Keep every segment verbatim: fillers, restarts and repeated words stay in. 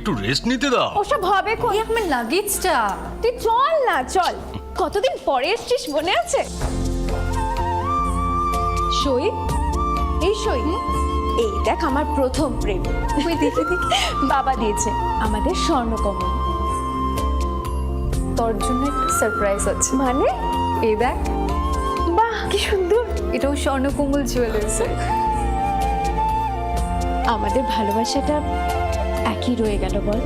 একটু রেস্ট নিতে দাও। ওসব হবে কই? এই আমার লাগেজটা। তুই চল না, চল। কতদিন পরে এসছিস, মনে আছে? সই, এই সই। এই দেখ, আমার প্রথম প্রেম। তুই দেখে দেখে বাবা দিয়েছে আমাদের স্বর্ণকমল। তোর জন্য একটা সারপ্রাইজ আছে। মানে? এই দেখ। বাহ, কি সুন্দর। এটাও স্বর্ণকমল জুয়েলার্সের। আমাদের ভালোবাসাটা একই রয়ে গেল, বল?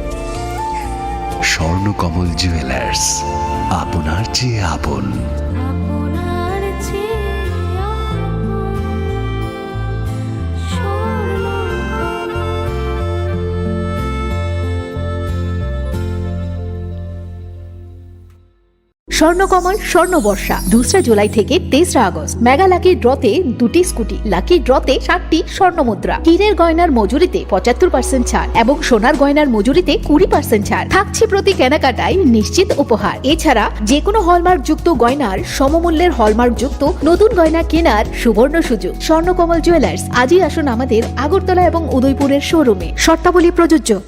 স্বর্ণকমল জুয়েলার্স, আপনার চেয়ে আপন। আপনার চেয়ে আপন। স্বর্ণকমল। স্বর্ণকমল স্বর্ণবর্ষা, দোসরা জুলাই থেকে তেসরা আগস্ট। মেগা লাকি ড্রতে দুটি স্কুটি, লাকি ড্রতে সাতটি স্বর্ণ মুদ্রা। হীরের গয়নার মজুরিতে পঁচাত্তর পার্সেন্ট ছাড় এবং সোনার গয়নার মজুরিতে কুড়ি পার্সেন্ট ছাড়। থাকছে প্রতি কেনাকাটায় নিশ্চিত উপহার। এছাড়া যে কোনো হলমার্কযুক্ত গয়নার সমমূল্যের হলমার্কযুক্ত নতুন গয়না কেনার সুবর্ণ সুযোগ। স্বর্ণকমল জুয়েলার্স, আজই আসুন আমাদের আগরতলা এবং উদয়পুরের শোরুমে। শর্তাবলী প্রযোজ্য।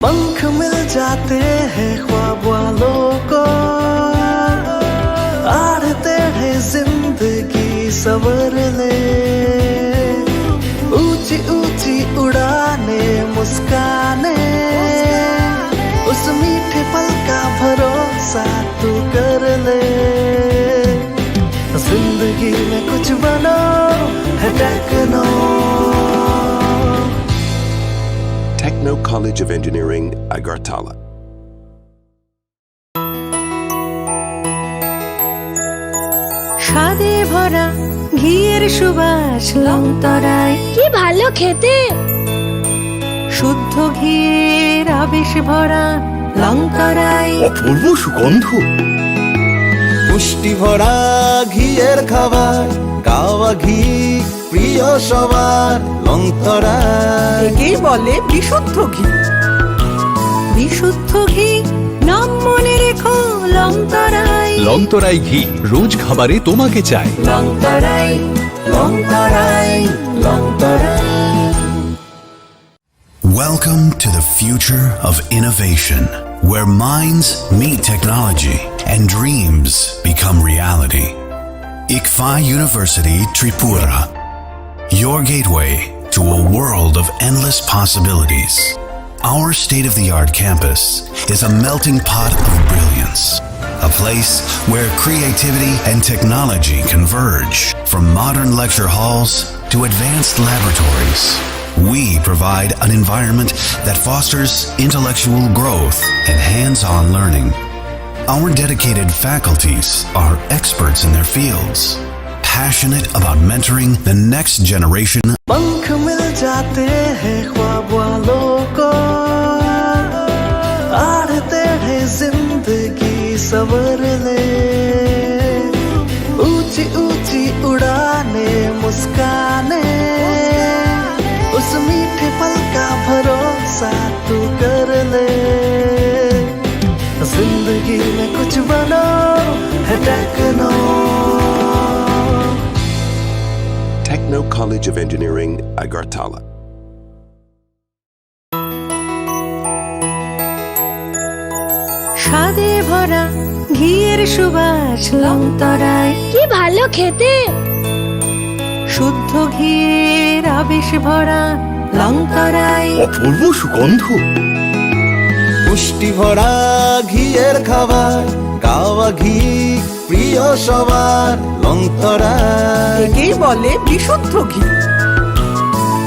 पंख मिल जाते हैं ख्वाब वालों को, आड़ टेढ़े जिंदगी सवर ले। ऊंची ऊंची उड़ाने, मुस्काने, उस मीठे पल का भरोसा तू कर ले। जिंदगी में कुछ बनो है techno. Techno College of Engineering, Agartala. স্বাদে ভরা ঘিয়ের সুবাস লংতরায়। কি ভালো খেতে! শুদ্ধ ঘিয়ের আবেশ ভরা লংতরায়। অপূর্ব সুগন্ধ। পুষ্টি ভরা ঘিয়ের খাবার, গাওয়া ঘি প্রিয় সবার লংতরায়। একেই বলে বিশুদ্ধ ঘি। বিশুদ্ধ ঘি, নাম মনে রেখো লংতরায়। লংতরাই ঘি, রোজ খাবারে তোমাকে চাই। লংতরায়, লংতরায়, Longtharai. Welcome to the future of innovation, where minds meet technology and dreams become reality. ICFAI University Tripura, your gateway to a world of endless possibilities. Our state-of-the-art campus is a melting pot of brilliance, a place where creativity and technology converge. From modern lecture halls to advanced laboratories, we provide an environment that fosters intellectual growth and hands-on learning. Our dedicated faculties are experts in their fields, passionate about mentoring the next generation. पंख मिल जाते हैं ख्वाब वालों को, आड़ टेढ़े जिंदगी सवर ले। ऊंची ऊंची उड़ाने, मुस्काने, उस मीठे पल का भरोसा तू कर ले। जिंदगी में कुछ बनो है techno. Techno College of Engineering, Agartala. স্বাদে ভরা ঘিয়ের সুবাস লংতরায়। কি ভালো খেতে! শুদ্ধ ঘিয়ের আবেশ ভরা লংতরায়। অপূর্ব সুগন্ধ। পুষ্টি ভরা ঘিয়ের খাবার, গাওয়া ঘি প্রিয় সবার লংতরায়। একেই বলে বিশুদ্ধ ঘি।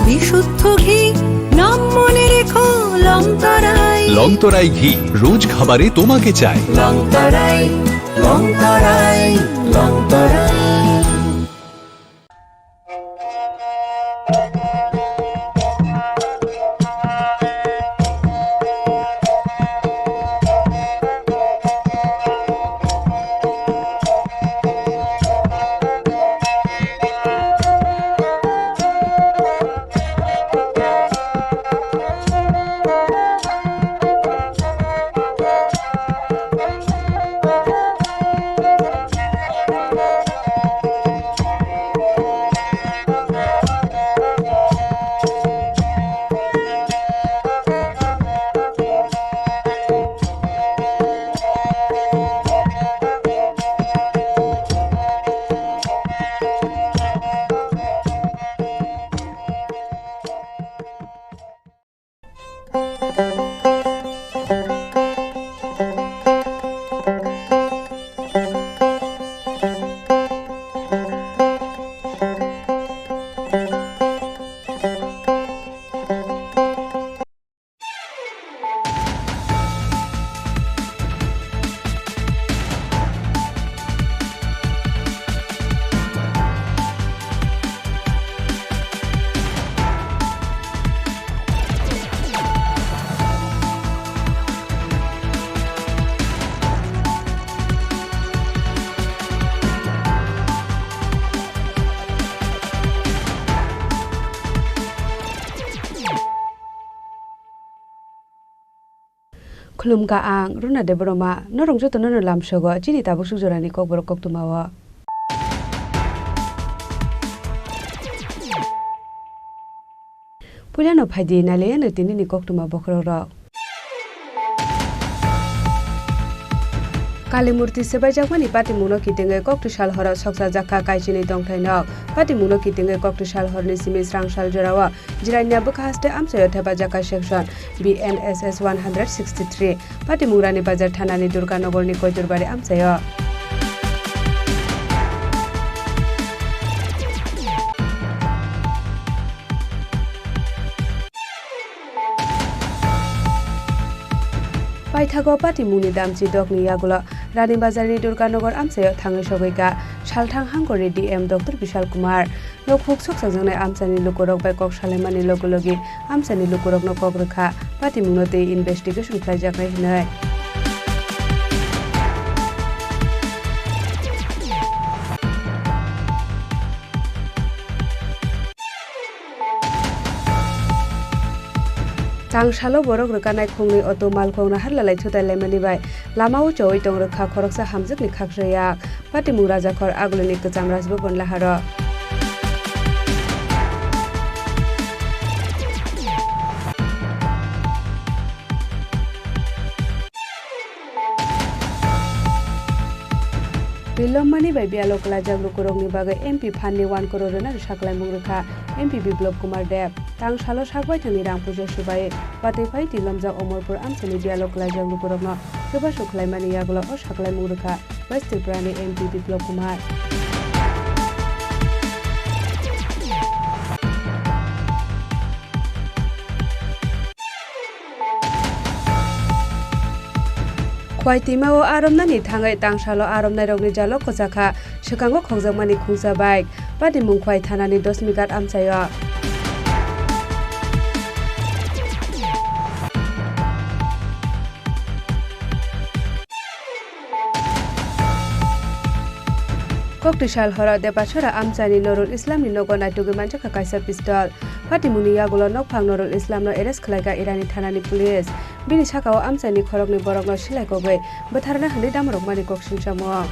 বিশুদ্ধ ঘি, নাম মনে রেখো লংতরায়। লংতরাই ঘি, রোজ খাবারে তোমাকে চাই। লংতরায়, লংতরায়, Longtharai. Khulumkha ang Runa Debbarma, norok jotono no lamsogo chini tabuk suk jorani kokborok koktwmao. Puilano phaidi nailaiyano tinini koktwma bokhorokrok. Kali murti swbaijakmani patimungno kitingwi Koktwsal horo soksa jakha kaichini tongthainok. Patimungno kitingwi Koktwsal horni simi srangsal jorao Jirania bwkha haste amchaio thepajak kha section B N S S one hundred sixty-three. Patimung Rani Bazar thanani Durganogorni Koiturbari amchaio. Paithago patimungni damchi dokni yagulo Rani Bazarni Durganogor amchaio thangwi sogwi kha salthang hangkorni D M Doctor Bishal Kumar. Nok huk soksajaknai amchaini lukurok bai kok salaimani logi logi amchaini lukurokno kok rwkha, patimungno tei investigation khlaijaknai hwnwi. Tangsalo borok rwkanai khungnwi auto malkhung naharlalai thutai laimani bai lamao chowi tong rwkha khoroksa hamjwkni khaksa yak. Patimung Rajakhor agulini kwcham Rajbhaban laharo. Bilommani bai biyalo kwlaijak lukurokni bagwi M P phanni one crore rwna rwsa kwlaimung rwkha M P Biplop Kumar Deb. Tangsalo sak baithangni rang puja subai watwi phai tilomjak Omorpur amchaini biyalo kwlaijak lukurokno chubachu khlaimani yagulo o saklaimung rwkha West Tripurani M P Biplop Kumar. Khwai twimao aromnani thangwi tangsalo aromnairokni jalo kwchakha, swkango khokjakmani khungsa bike. Patimung Khwai thanani Dosmighat amchaio. Koktwsal horo Debasora amchaini Norul Islamni nogo naitugwi manjakha kaisa pistol. Patimungni yagulo nokphang Norul Islamno arrest khlaikha Irani thanani police. Bini sakao amchaini khoroknwi borokno silai kogwi bwtharna hwnwi damorokmani kok singsamung.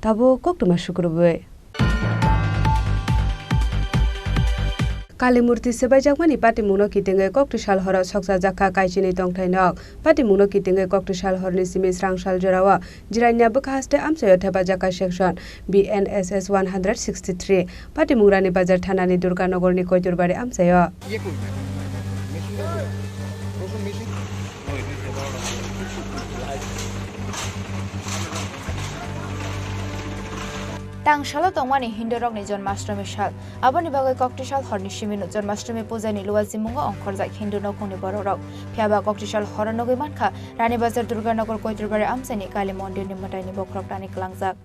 Tabuk koktwma sukrubwi. Kali murti swbaijakmani patimungno kitingwi Koktwsal horo soksa jakha kaichini tongthainok. Patimungno kitingwi Koktwsal horni simi srangsal jorao Jirania bwkha haste amchaio thepajak kha section B N S S one hundred sixty-three. Patimung Rani Bazar thanani Durganogorni Koiturbari amchaio. Tangsalo tongmani Hindurokni Janmashtami sal. Aboni bagwi Koktwsal horni simi no Janmashtami pujani luwa jimungo ongkhorjak Hindu nokhungni borokrok. Phiyaba Koktwsal horo nugwi mankha Rani Bazar Durganagar Koiturbari amchaini Kali mondirni mwtaini bokhorok rani kwlangjak.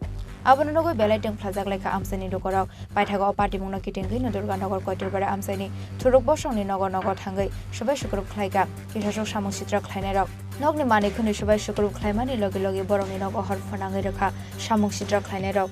Abono nugwi belai twngphlajak laikha amchaini lukurok. Paithago o patimungno kitingwi no Durganagar Koiturbari amchaini Thuruk bosongni nogo nogo thangwi subai sukrub khlaikha kisasuk samung sitra khlainairok. Nokni manwi khwnwi subai sukrub khlaimani logi logi borokni nogo hor phwnangwi rwkha samung sitra khlainairok.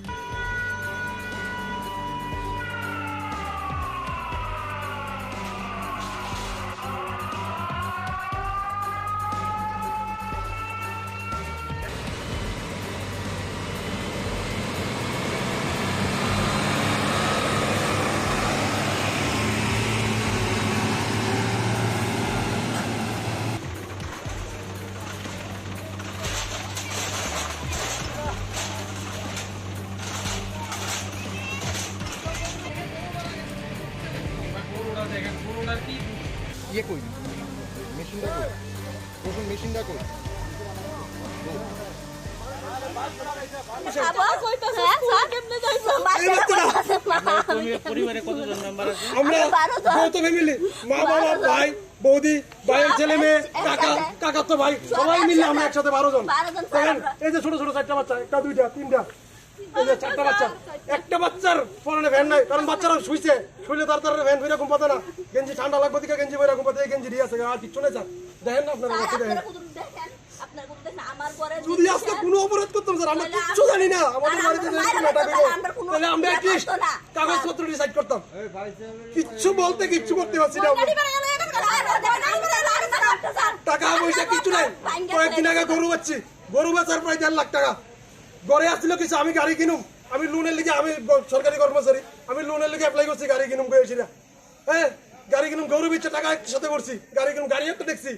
ইয়ে কই? মেশিনটা কই? রসুন মেশিনটা কই? এই বাচ্চাটা। আপনার পরি-, পরিবারে কতজন মেম্বার আছে? আমরা বারো জন। যৌথ ফ্যামিলি, মা, বাবা, বারো জন। ভাই, বৌদি, ভাইয়ের ছেলে মেয়ে, এক-, কাকা, এক-, কাকাতো ভাই, সবাই মিলে আমরা একসাথে বারো জন। বারো জন। দেখেন, এই যে ছোট ছোট চারটা বাচ্চা, একটা, দুইটা, তিনটা, এই যে চারটা বাচ্চা, একটা বাচ্চার পরনে প্যান্ট নাই, কারণ বাচ্চারা শুইছে, শুইলে তার, তার প্যান্ট ফিরে ঘুম পাতে না, গেঞ্জি ঠান্ডা লাগবে দিকে গেঞ্জি ফিরে ঘুম পাতে, এই গেঞ্জি দিয়ে আছে, আর কিচ্ছু নেই স্যার। দেখেন না আপনারা, স্যার, গেঞ্জি দেখেন। আপনারা কোনো দেখেন না, আমার পরে যদি আজকে কোনো অপরাধ করতাম স্যার, আমরা তাহলে কিচ্ছু আমরা জানি না, আমাদের বাড়িতে যদি কোনো নাটক হইলো, আমরা কোনো তাহলে আমরা অ্যাটলিস্ট কাগজপত্র ডিসাইড করতাম। কিচ্ছু বলতে, কিচ্ছু করতে পারছি না আমরা। টাকা পয়সা কিচ্ছু নাই। কয়েকদিন আগে গরু বেচছি, গরু বেচার প্রায় দেড় লাখ টাকা। ঘরে আসছিল কিছু, আমি গাড়ি কিনুম, আমি লোনের লিগে, আমি ব- সরকারি কর্মচারী, আমি লোনের লিগে অ্যাপ্লাই করছি, গাড়ি কিনুম করেছি না। হ্যাঁ, গাড়ি কিনুম, গরু বেচে টাকা একসাথে করছি, গাড়ি কিনুম, গাড়ি একটা দেখছি।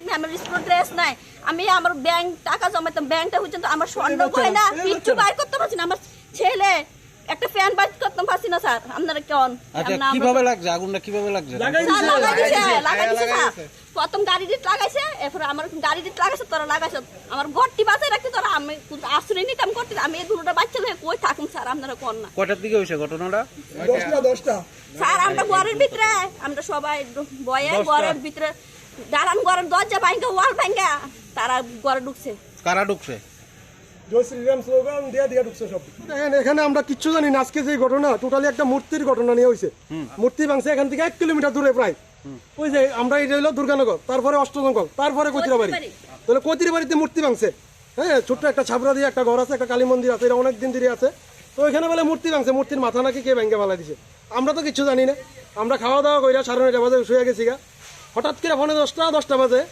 আমি, আমার স্কুল ড্রেস নাই, আমি আমার ব্যাংক টাকা জমাইতাম, ব্যাংকটা পর্যন্ত আমার স্বর্ণ এই বাচ্চারা, গয়না এই কিচ্ছু বাচ্চারা। বাইর করতে পারছি না। আমার ছেলে একটা ফ্যান বাইর করতে পারছি না স্যার, আপনারা কেমন? আচ্ছা, আমরা কিভাবে লাগছে আগুনটা, কিভাবে লাগছে? লাগাই স্যার, দিছে। লাগাই দিছে, লাগাই দিছে স্যার। প্রথম গাড়ি ডিট লাগাইছে, এরপরে আমার গাড়ি ডিট লাগাইছে, তোরা লাগাইছ। আমার ঘরটি বাঁচাই রাখতে তোরা, আমি কিন্তু আশ্রয় নিতাম করতে, আমি এই দুটো বাচ্চা লয়ে কই থাকুম স্যার, আপনারা কোন না। কয়টার দিকে হয়েছে ঘটনাটা? দশটা, দশটা। স্যার, আমরা ঘরের ভিতরে, আমরা সবাই বয়ে দশটা। ঘরের ভিতরে, দালান ঘরের দরজা ভাঙ্গা, ওয়াল ভাঙ্গা, তারা ঘরে ঢুকছে। কারা ঢুকছে? জয় শ্রীরাম স্লোগান দিয়া দিয়া ঢুকছে সব। দেখেন, এখানে আমরা কিচ্ছু জানি না। আজকে যে ঘটনা, টোটালি একটা মূর্তির ঘটনা নিয়ে হয়েছে। হুম। মূর্তি ভাঙছে এখান থেকে এক কিলোমিটার দূরে প্রায়। হুম। ওই যে আমরা, এটা হলো দুর্গানগর, তারপরে অষ্টজঙ্গল, তারপরে কৈতিরাবাড়ি। কৈতিরাবাড়ি। তাহলে কৈতিরাবাড়িতে মূর্তি ভাঙছে, হ্যাঁ, ছোট্ট একটা ছাবরা দিয়ে একটা ঘর আছে, একটা কালী মন্দির আছে, এটা অনেক দিন ধরে আছে। তো এখানে বলে মূর্তি ভাঙছে, মূর্তির মাথা নাকি কে ভেঙে ফেলা দিছে। আমরা তো কিচ্ছু জানি না। আমরা খাওয়া দাওয়া কইরা সাড়ে নয়টা বাজে শুয়ে গেছি গা। হঠাৎ করে পৌনে দশটা, দশটা বাজে,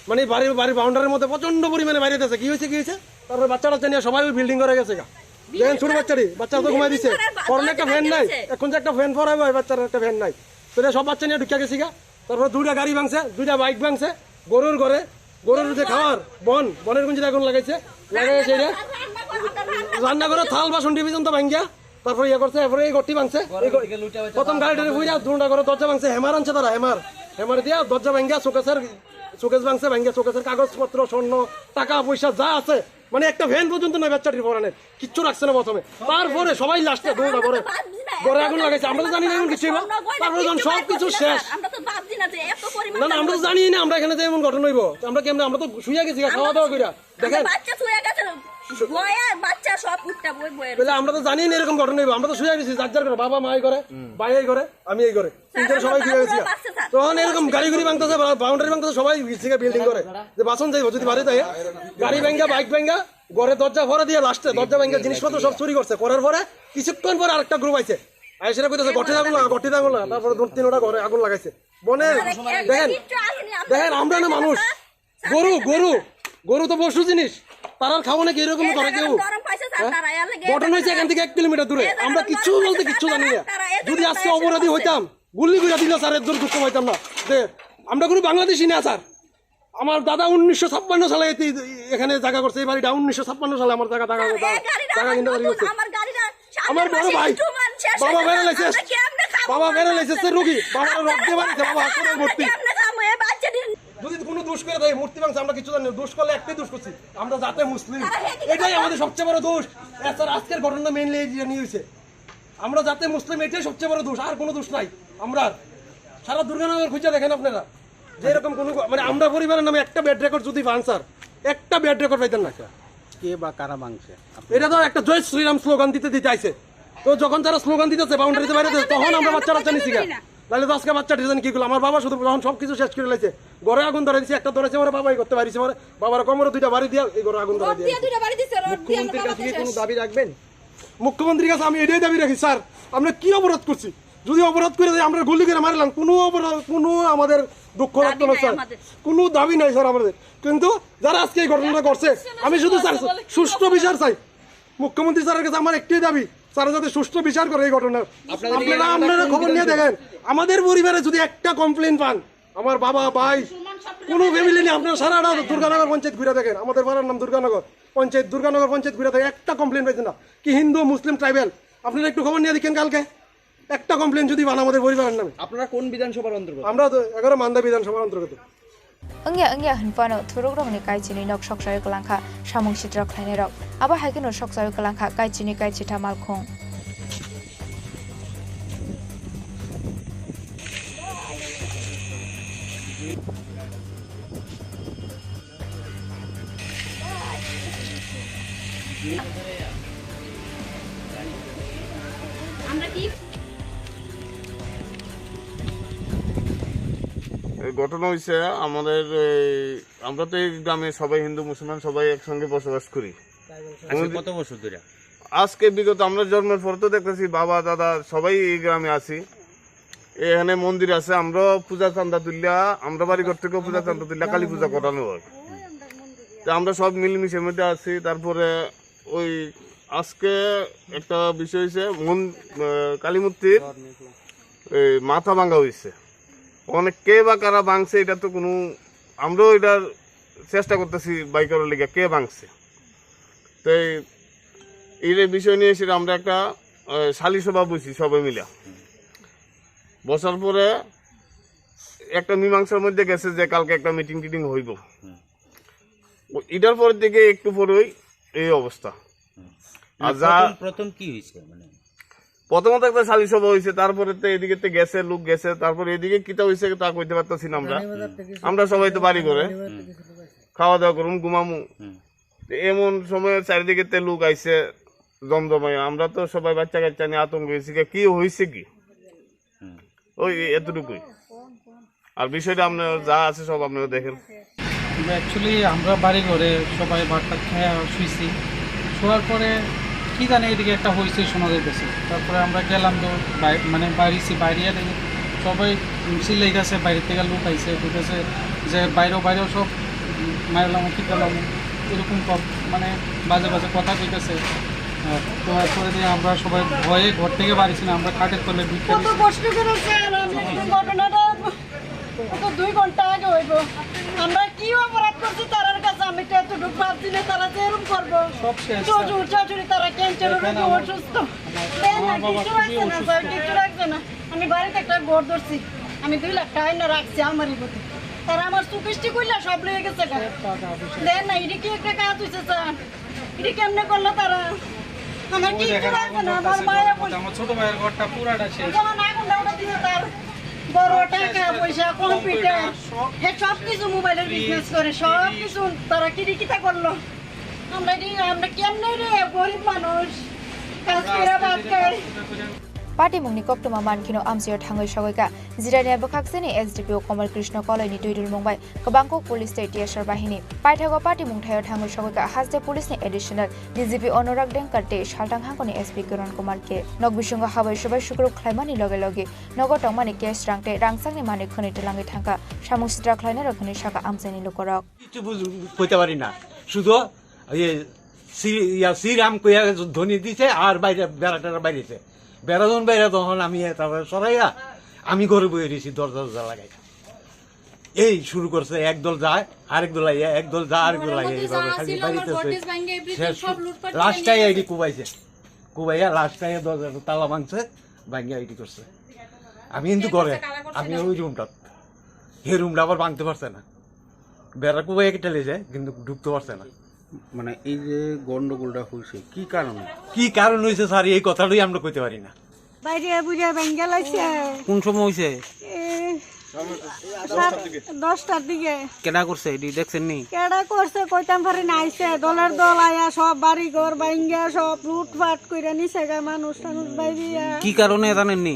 মানে বাড়ির, বাড়ির বাউন্ডারির মধ্যে প্রচন্ড পরিমাণে বাইরে আছে। কি হয়েছে, কি হয়েছে? তারপরে বাচ্চা টাচ্চা নিয়ে সবাই ওই বিল্ডিং করে গেছে গা। দেখেন, ছোট বাচ্চাটি, বাচ্চা তো ঘুমাই দিছে। পরনে একটা ফ্যান নাই, এখন যে একটা ফ্যান পরাইবো, এই বাচ্চার একটা ফ্যান নাই। তো এটা সব বাচ্চা নিয়ে ঢুকিয়া গেছি গা। তারপরে দুইটা গাড়ি ভাঙছে, দুইটা বাইক ভাঙছে, গরুর ঘরে, গরুর যে খাওয়ার বন, বনের গঞ্জিতে আগুন লাগাইছে, লাগাই সেটা রান্নাঘরে থাল বাসন টিভি তো ভাঙ্গিয়া, তারপরে ইয়ে করছে, এরপরে এই ঘরটি ভাঙছে। এই ঘ- প্রথম গাড়ি টাড়ি ফুইরা দুটা করে দরজা ভাঙছে, হ্যামার আনছে তারা, হ্যামার, হ্যামার দিয়া দরজা ভাঙ্গিয়া শোকেসের, শোকেস ভাঙছে, ভাঙ্গিয়া শোকেসের কাগজপত্র, স্বর্ণ, টাকা পয়সা যা আছে, মানে একটা ফ্যান পর্যন্ত নয় বাচ্চাটির পরানের, কিচ্ছু রাখছে না প্রথমে। তারপরে সবাই লাস্টে দৌড়া করে ঘরে আগুন লাগাইছে। আমরা তো জানি না এমন কিছু হইব। তারপরে যখন সব কিছু শেষ, আমরা তো ভাবছি না যে এত পরিমাণ না, না, আমরা তো জানি না আমরা এখানে যে এমন ঘটনা হইব। আমরা কেমনে, আমরা তো শুয়ে গেছি, খাওয়া দাওয়া কইরা। দেখেন, বাচ্চা শুয়ে গেছে, বয়া বাচ্চা সব উঠটা বই বয়ে তাহলে আমরা তো জানি না এরকম ঘটনা হইব। আমরা তো শুয়ে গেছি, যার যার করে, বাবা মা এই করে, ভাই এই করে, আমি এই করে। তিনজন সবাই ফিরে গেছি। তখন এরকম গাড়ি গুড়ি ভাঙতেছে, বাউন্ডারি ভাঙতেছে, সবাই গেছে বিল্ডিং করে। যে বাসন যাইব যদি বাড়ি যায়, গাড়ি ভাঙ্গা, বাইক ভাঙ্গা, ঘরে দরজা ভরে দিয়ে লাস্টে দরজা ভাঙ্গা জিনিসপত্র সব চুরি করছে। করার পরে কিছুক্ষণ পরে আরেকটা গ্রুপ আইছে, আইসে কইতেছে, "গটি আগুন লাগা, গটি আগুন লাগা।" তারপরে দু তিন ওটা ঘরে আগুন লাগাইছে। বনের, দেখেন, দেখেন, আমরা না মানুষ, গরু, গরু, গরু তো পশু জিনিস, তারার খাওয়া নাকি এরকম করে কেউ? হ্যাঁ? ঘটনা হয়েছে এখান থেকে এক কিলোমিটার দূরে। আমরা কিচ্ছু বলতে কিচ্ছু জানি না। যদি আজকে অপরাধী হইতাম, গুল্লি করে দিলে স্যার এর জন্য দুঃখ পাইতাম না। যে আমরা কোনো বাংলাদেশি না স্যার। আমার দাদা উনিশশো ছাপ্পান্ন সালে এতে, এখানে জায়গা করছে, এই বাড়িটা উনিশশো ছাপ্পান্ন সালে আমার জায়গা, জায়গা, জায়গা কিনে বাড়ি করছে। আমার বড় ভাই, বাবা বেড়ে লাইছে, বাবা বেড়ে লাইছে, রুগী, বাবা রক্তে বাড়িছে, বাবা হাসপাতালে ভর্তি। যদি কোনো দোষ করে দেয়, মূর্তি ভাঙছে, আমরা কিছু জানি না। দোষ করলে একটাই দোষ করছি, আমরা জাতে মুসলিম, এটাই আমাদের সবচেয়ে বড় দোষ। এছাড়া আজকের ঘটনা মেইনলি এই যে নিয়ে হয়েছে, আমরা জাতে মুসলিম, এটাই সবচেয়ে বড় দোষ, আর কোনো দোষ নাই। আমরা সারা দুর্গানগর খুঁজে দেখেন আপনারা, যে এরকম কোনো, মানে, আমরা পরিবারের নামে একটা ব্যাড রেকর্ড যদি পান স্যার, একটা ব্যাড রেকর্ড পাইতেন না। কে বা কারা ভাঙছে? এটা তো একটা জয় শ্রীরাম স্লোগান দিতে দিতে আইছে। তো যখন তারা স্লোগান দিতেছে, বাউন্ডারিতে বাইরে দিতেছে, তখন আমরা বাচ্চা বাচ্চা নিছি গা। নাহলে তো আজকে বাচ্চা ডিজাইন কি করলো? আমার বাবা শুধু যখন সব কিছু শেষ করে লাইছে, ঘরে আগুন ধরে দিছে, একটা ধরেছে, ওরা বাবাই করতে পারিছে, ওরা বাবার কোমরে দুইটা বাড়ি দিয়ে এই ঘরে আগুন ধরে দিয়ে। মুখ্যমন্ত্রীর কাছে কি কোনো দাবি রাখবেন? মুখ্যমন্ত্রীর কাছে আমি এটাই দাবি রাখি, স্যার, আমরা কি অপরাধ করছি? যদি অপরাধ করে দেয়, আমরা গুলি করে মারলাম, কোনো অপরাধ, কোনো আমাদের দুঃখ লাগতো না, স্যার। কোনো দাবি নাই, স্যার, আমাদের। কিন্তু যারা আজকে এই ঘটনাটা করছে, আমি শুধু, স্যার, সুষ্ঠু বিচার চাই। মুখ্যমন্ত্রী স্যারের কাছে আমার একটাই দাবি, স্যার যাতে সুষ্ঠু বিচার করে এই ঘটনার। আপনারা, আপনারা খবর নিয়ে দেখেন, আমাদের পরিবারে যদি একটা কমপ্লেন পান, আমার বাবা, ভাই, কোনো ফ্যামিলি নেই, আপনারা সারাটা দুর্গানগর পঞ্চায়েত ঘুরে দেখেন, আমাদের পাড়ার নাম দুর্গানগর পঞ্চায়েত, দুর্গানগর পঞ্চায়েত ঘুরে দেখেন, একটা কমপ্লেন পাইছেন না। কি হিন্দু, মুসলিম, ট্রাইবাল, আপনারা একটু খবর নিয়ে দেখেন কালকে একটা কমপ্লেন যদি পান আমাদের পরিবারের নামে। আপনারা কোন বিধানসভার অন্তর্গত? আমরা তো এগারো মান্দা বিধানসভার অন্তর্গত। Wngya wngya hwn phano thurukrokni kaichini nok sokchaywi kwlangkha samung sitra khlainairok. Abo hai kheno sokchaywi kwlangkha kaichini kaichitha malkhung. আমরা কি এই ঘটনা হইছে আমাদের এই, আমরা তো এই গ্রামে সবাই হিন্দু মুসলমান সবাই একসঙ্গে বসবাস করি। আচ্ছা, কত বছর ধরে? আজকে বিগত আমরা জন্মের পর তো দেখতেছি বাবা দাদা সবাই এই গ্রামে আছি। এখানে মন্দির আছে, আমরা পূজা চান্দা তুললা, আমরা বাড়ি ঘর থেকে পূজা চান্দা তুললা কালী পূজা করানো হয়। তো আমরা সব মিলেমিশে মধ্যে আছি। তারপরে ওই আজকে একটা বিষয় হয়েছে মন আহ, কালী মূর্তির এই মাথা ভাঙা হয়েছে। অনেক কে বা কারা ভাঙছে, এটা তো কোনো, আমরাও এটার চেষ্টা করতেছি বাই করার লিগে কে ভাঙছে। তো এই এই যে বিষয় নিয়ে এসে আমরা একটা আহ, সালিশ সভা বসি সবাই মিলে। বসার পরে একটা মীমাংসার মধ্যে গেছে যে কালকে একটা মিটিং টিটিং হইব। ও, এটার পর থেকে একটু পরেই এই অবস্থা। আর মানে যা প্রথম প্রথম কি হয়েছে মানে? প্রথমত একটা সালিশ সভা হয়েছে, তারপরে তো এদিকে তো গেছে, লোক গেছে, তারপরে এদিকে কিতা হয়েছে তা কইতে পারতাছি না আমরা। আমরা সবাই তো বাড়ি ঘরে খাওয়া দাওয়া করুম, ঘুমামু। হুম। তো এমন সময় চারিদিকে তে লোক আইছে জমজমায়, আমরা তো সবাই বাচ্চা কাচ্চা নিয়ে আতঙ্ক হয়েছি, কি হয়েছে কি? হুম। ওই এতটুকুই। আর বিষয়টা আপনারা যা আছে সব আপনারা দেখেন। কিন্তু অ্যাকচুয়ালি আমরা বাড়ি ঘরে সবাই ভাত টাত খেয়ে শুইছি। শোয়ার পরে কি জানি এদিকে একটা হইচই শোনা যাইতেছে। তারপরে আমরা গেলাম তো বাই-, মানে বাইরেছি, বাইরে দেখি সবাই চিল্লাইতেছে, বাইরে থেকে লোক আইছে, কইতেছে যে বাইরেও বাইরেও সব মারলাম, কিতালাম, এরকম ক-, মানে বাজে বাজে কথা কইতেছে। আর তো এরপরে দিয়ে আমরা সবাই ভয়ে ঘর থেকে বাড়িছি না, আমরা খাটের তলে ভিক্ষা কত দিছি। কষ্ট করে স্যার, আমি একটু ঘটনাটা তো দুই ঘন্টা আগে হইব। আমরা কি অপরাধ করছি তারার কাছে? আমি তো এতটুকু ভাবছি না তারা যে এরকম করবো। সব শেষ, স্যার। শ্বশুর শাশুড়ি তারা ক্যান্সার এখানে রোগে আমার অসুস্থ। দেন না, আমার বাবা কিছু খুবই রাখছে না, স্যার, অসুস্থ। কিছু রাখছে না। আমি বাড়িতে একটা ঘর ধরছি, আমি দুই লাখ টাকা এনে রাখছি আলমারির মধ্যে। তারা আমার সুকেশটি কইলা সব লয়ে গেছে গা। সব টাকা পয়সা। দেন না, এটা কি একটা কাজ হইছে, স্যার? এটা কেমনে করলো তারা? আমার ওই কিচ্ছু দেখেন, রাখছে আগুন না, আমার জ্বলতেছে, মায়ের ঘরটার মধ্যে, আমার ছোট ভাইয়ের ঘরটা পুরাটা শেষ। যেমন আগুন লাগাটা দিছে তার বড় সব শেষ, টাকা পয়সা, কম্পিউটার, কম্পিউটার, সব হ্যাঁ, সব কিছু মোবাইলের ফ্রিজ, বিজনেস করে, সব ফ্রিজ। কিছু তারা কিরি কিতা করলো। আমরা কি, আমরা কেমনে রে, গরিব মানুষ, কাজ করে ভাত খাই। Patimungni koktwma mankhino amchaio thangwi sogwikha. Jirania bwkhakseni S D P O Komol Krishna Koloini twi dulmung bai kwbangkuk police tei T S R bahini. Paithago patimung thaio thangwi sogwikha haste police ni additional D G P Anurag Dengkar tei salthang hangkoni S P Kiran Kumar K. Nok bisingo habai subai sukruk khlaimani loge loge nogo tongmani cash rang tei rangchakni manwi khwnwi twlangwi thangkha. Samung sitra khlainairok hwnwi sakha amchaini lukurok. কিছু বুঝ-, কইতে পারি না, শুধু ওই যে শ্রী, ইয়া, শ্রীরাম কইয়া ধ্বনি দিছে আর বাইরে বেড়া টেরা বাইরেছে। বেড়া যখন বাইরে তখন আমি এ তারপরে সরাইয়া আমি ঘরে বইয়ে রয়েছি, দরজা দরজা লাগাই। এই শুরু করছে, এক দল যায়, আরেক দল আইয়া, এক দল যায়, আরেক দল ঘরের আইয়া, মধ্যে যা এইভাবে খালি আছিল, আমার বাইরেছে। গডরেজ ভাঙ্গা, এভরিথিং শেষ সব লুটপাট করে লাস্টটাই নিয়ে আইডি গেছে। কুবাইছে, কুবাইয়া লাস্টটাই দরজার তালা ভাঙছে, ভাঙ্গা আইডি করছে। আমি কিন্তু কে ঘরে, করছে, কারা করছে আমি না? ওই রুমটা, এই রুমটা আবার ভাঙতে পারছে না। বেড়া কুবাই একটা লেজে কিন্তু ঢুকতে পারছে না। মানে এই যে গন্ডগোলটা হয়েছে কি কারণে? কি কারণ হয়েছে স্যার, এই কথাটাই আমরা কইতে পারি না। বাইরে বুঝে ভেঙ্গে লাইছে। কোন সময় হয়েছে? এ, সাত, দশটার দিকে। কেডা করছে এটি দেখছেন নি? কেডা করছে কইতাম পারি না, আইছে দলের দল আয়া সব বাড়ি ঘর ভাঙ্গা সব লুটপাট কইরা নিছে গা মানুষ টানুষ বাইরিয়া। কি কারণে জানেন নি?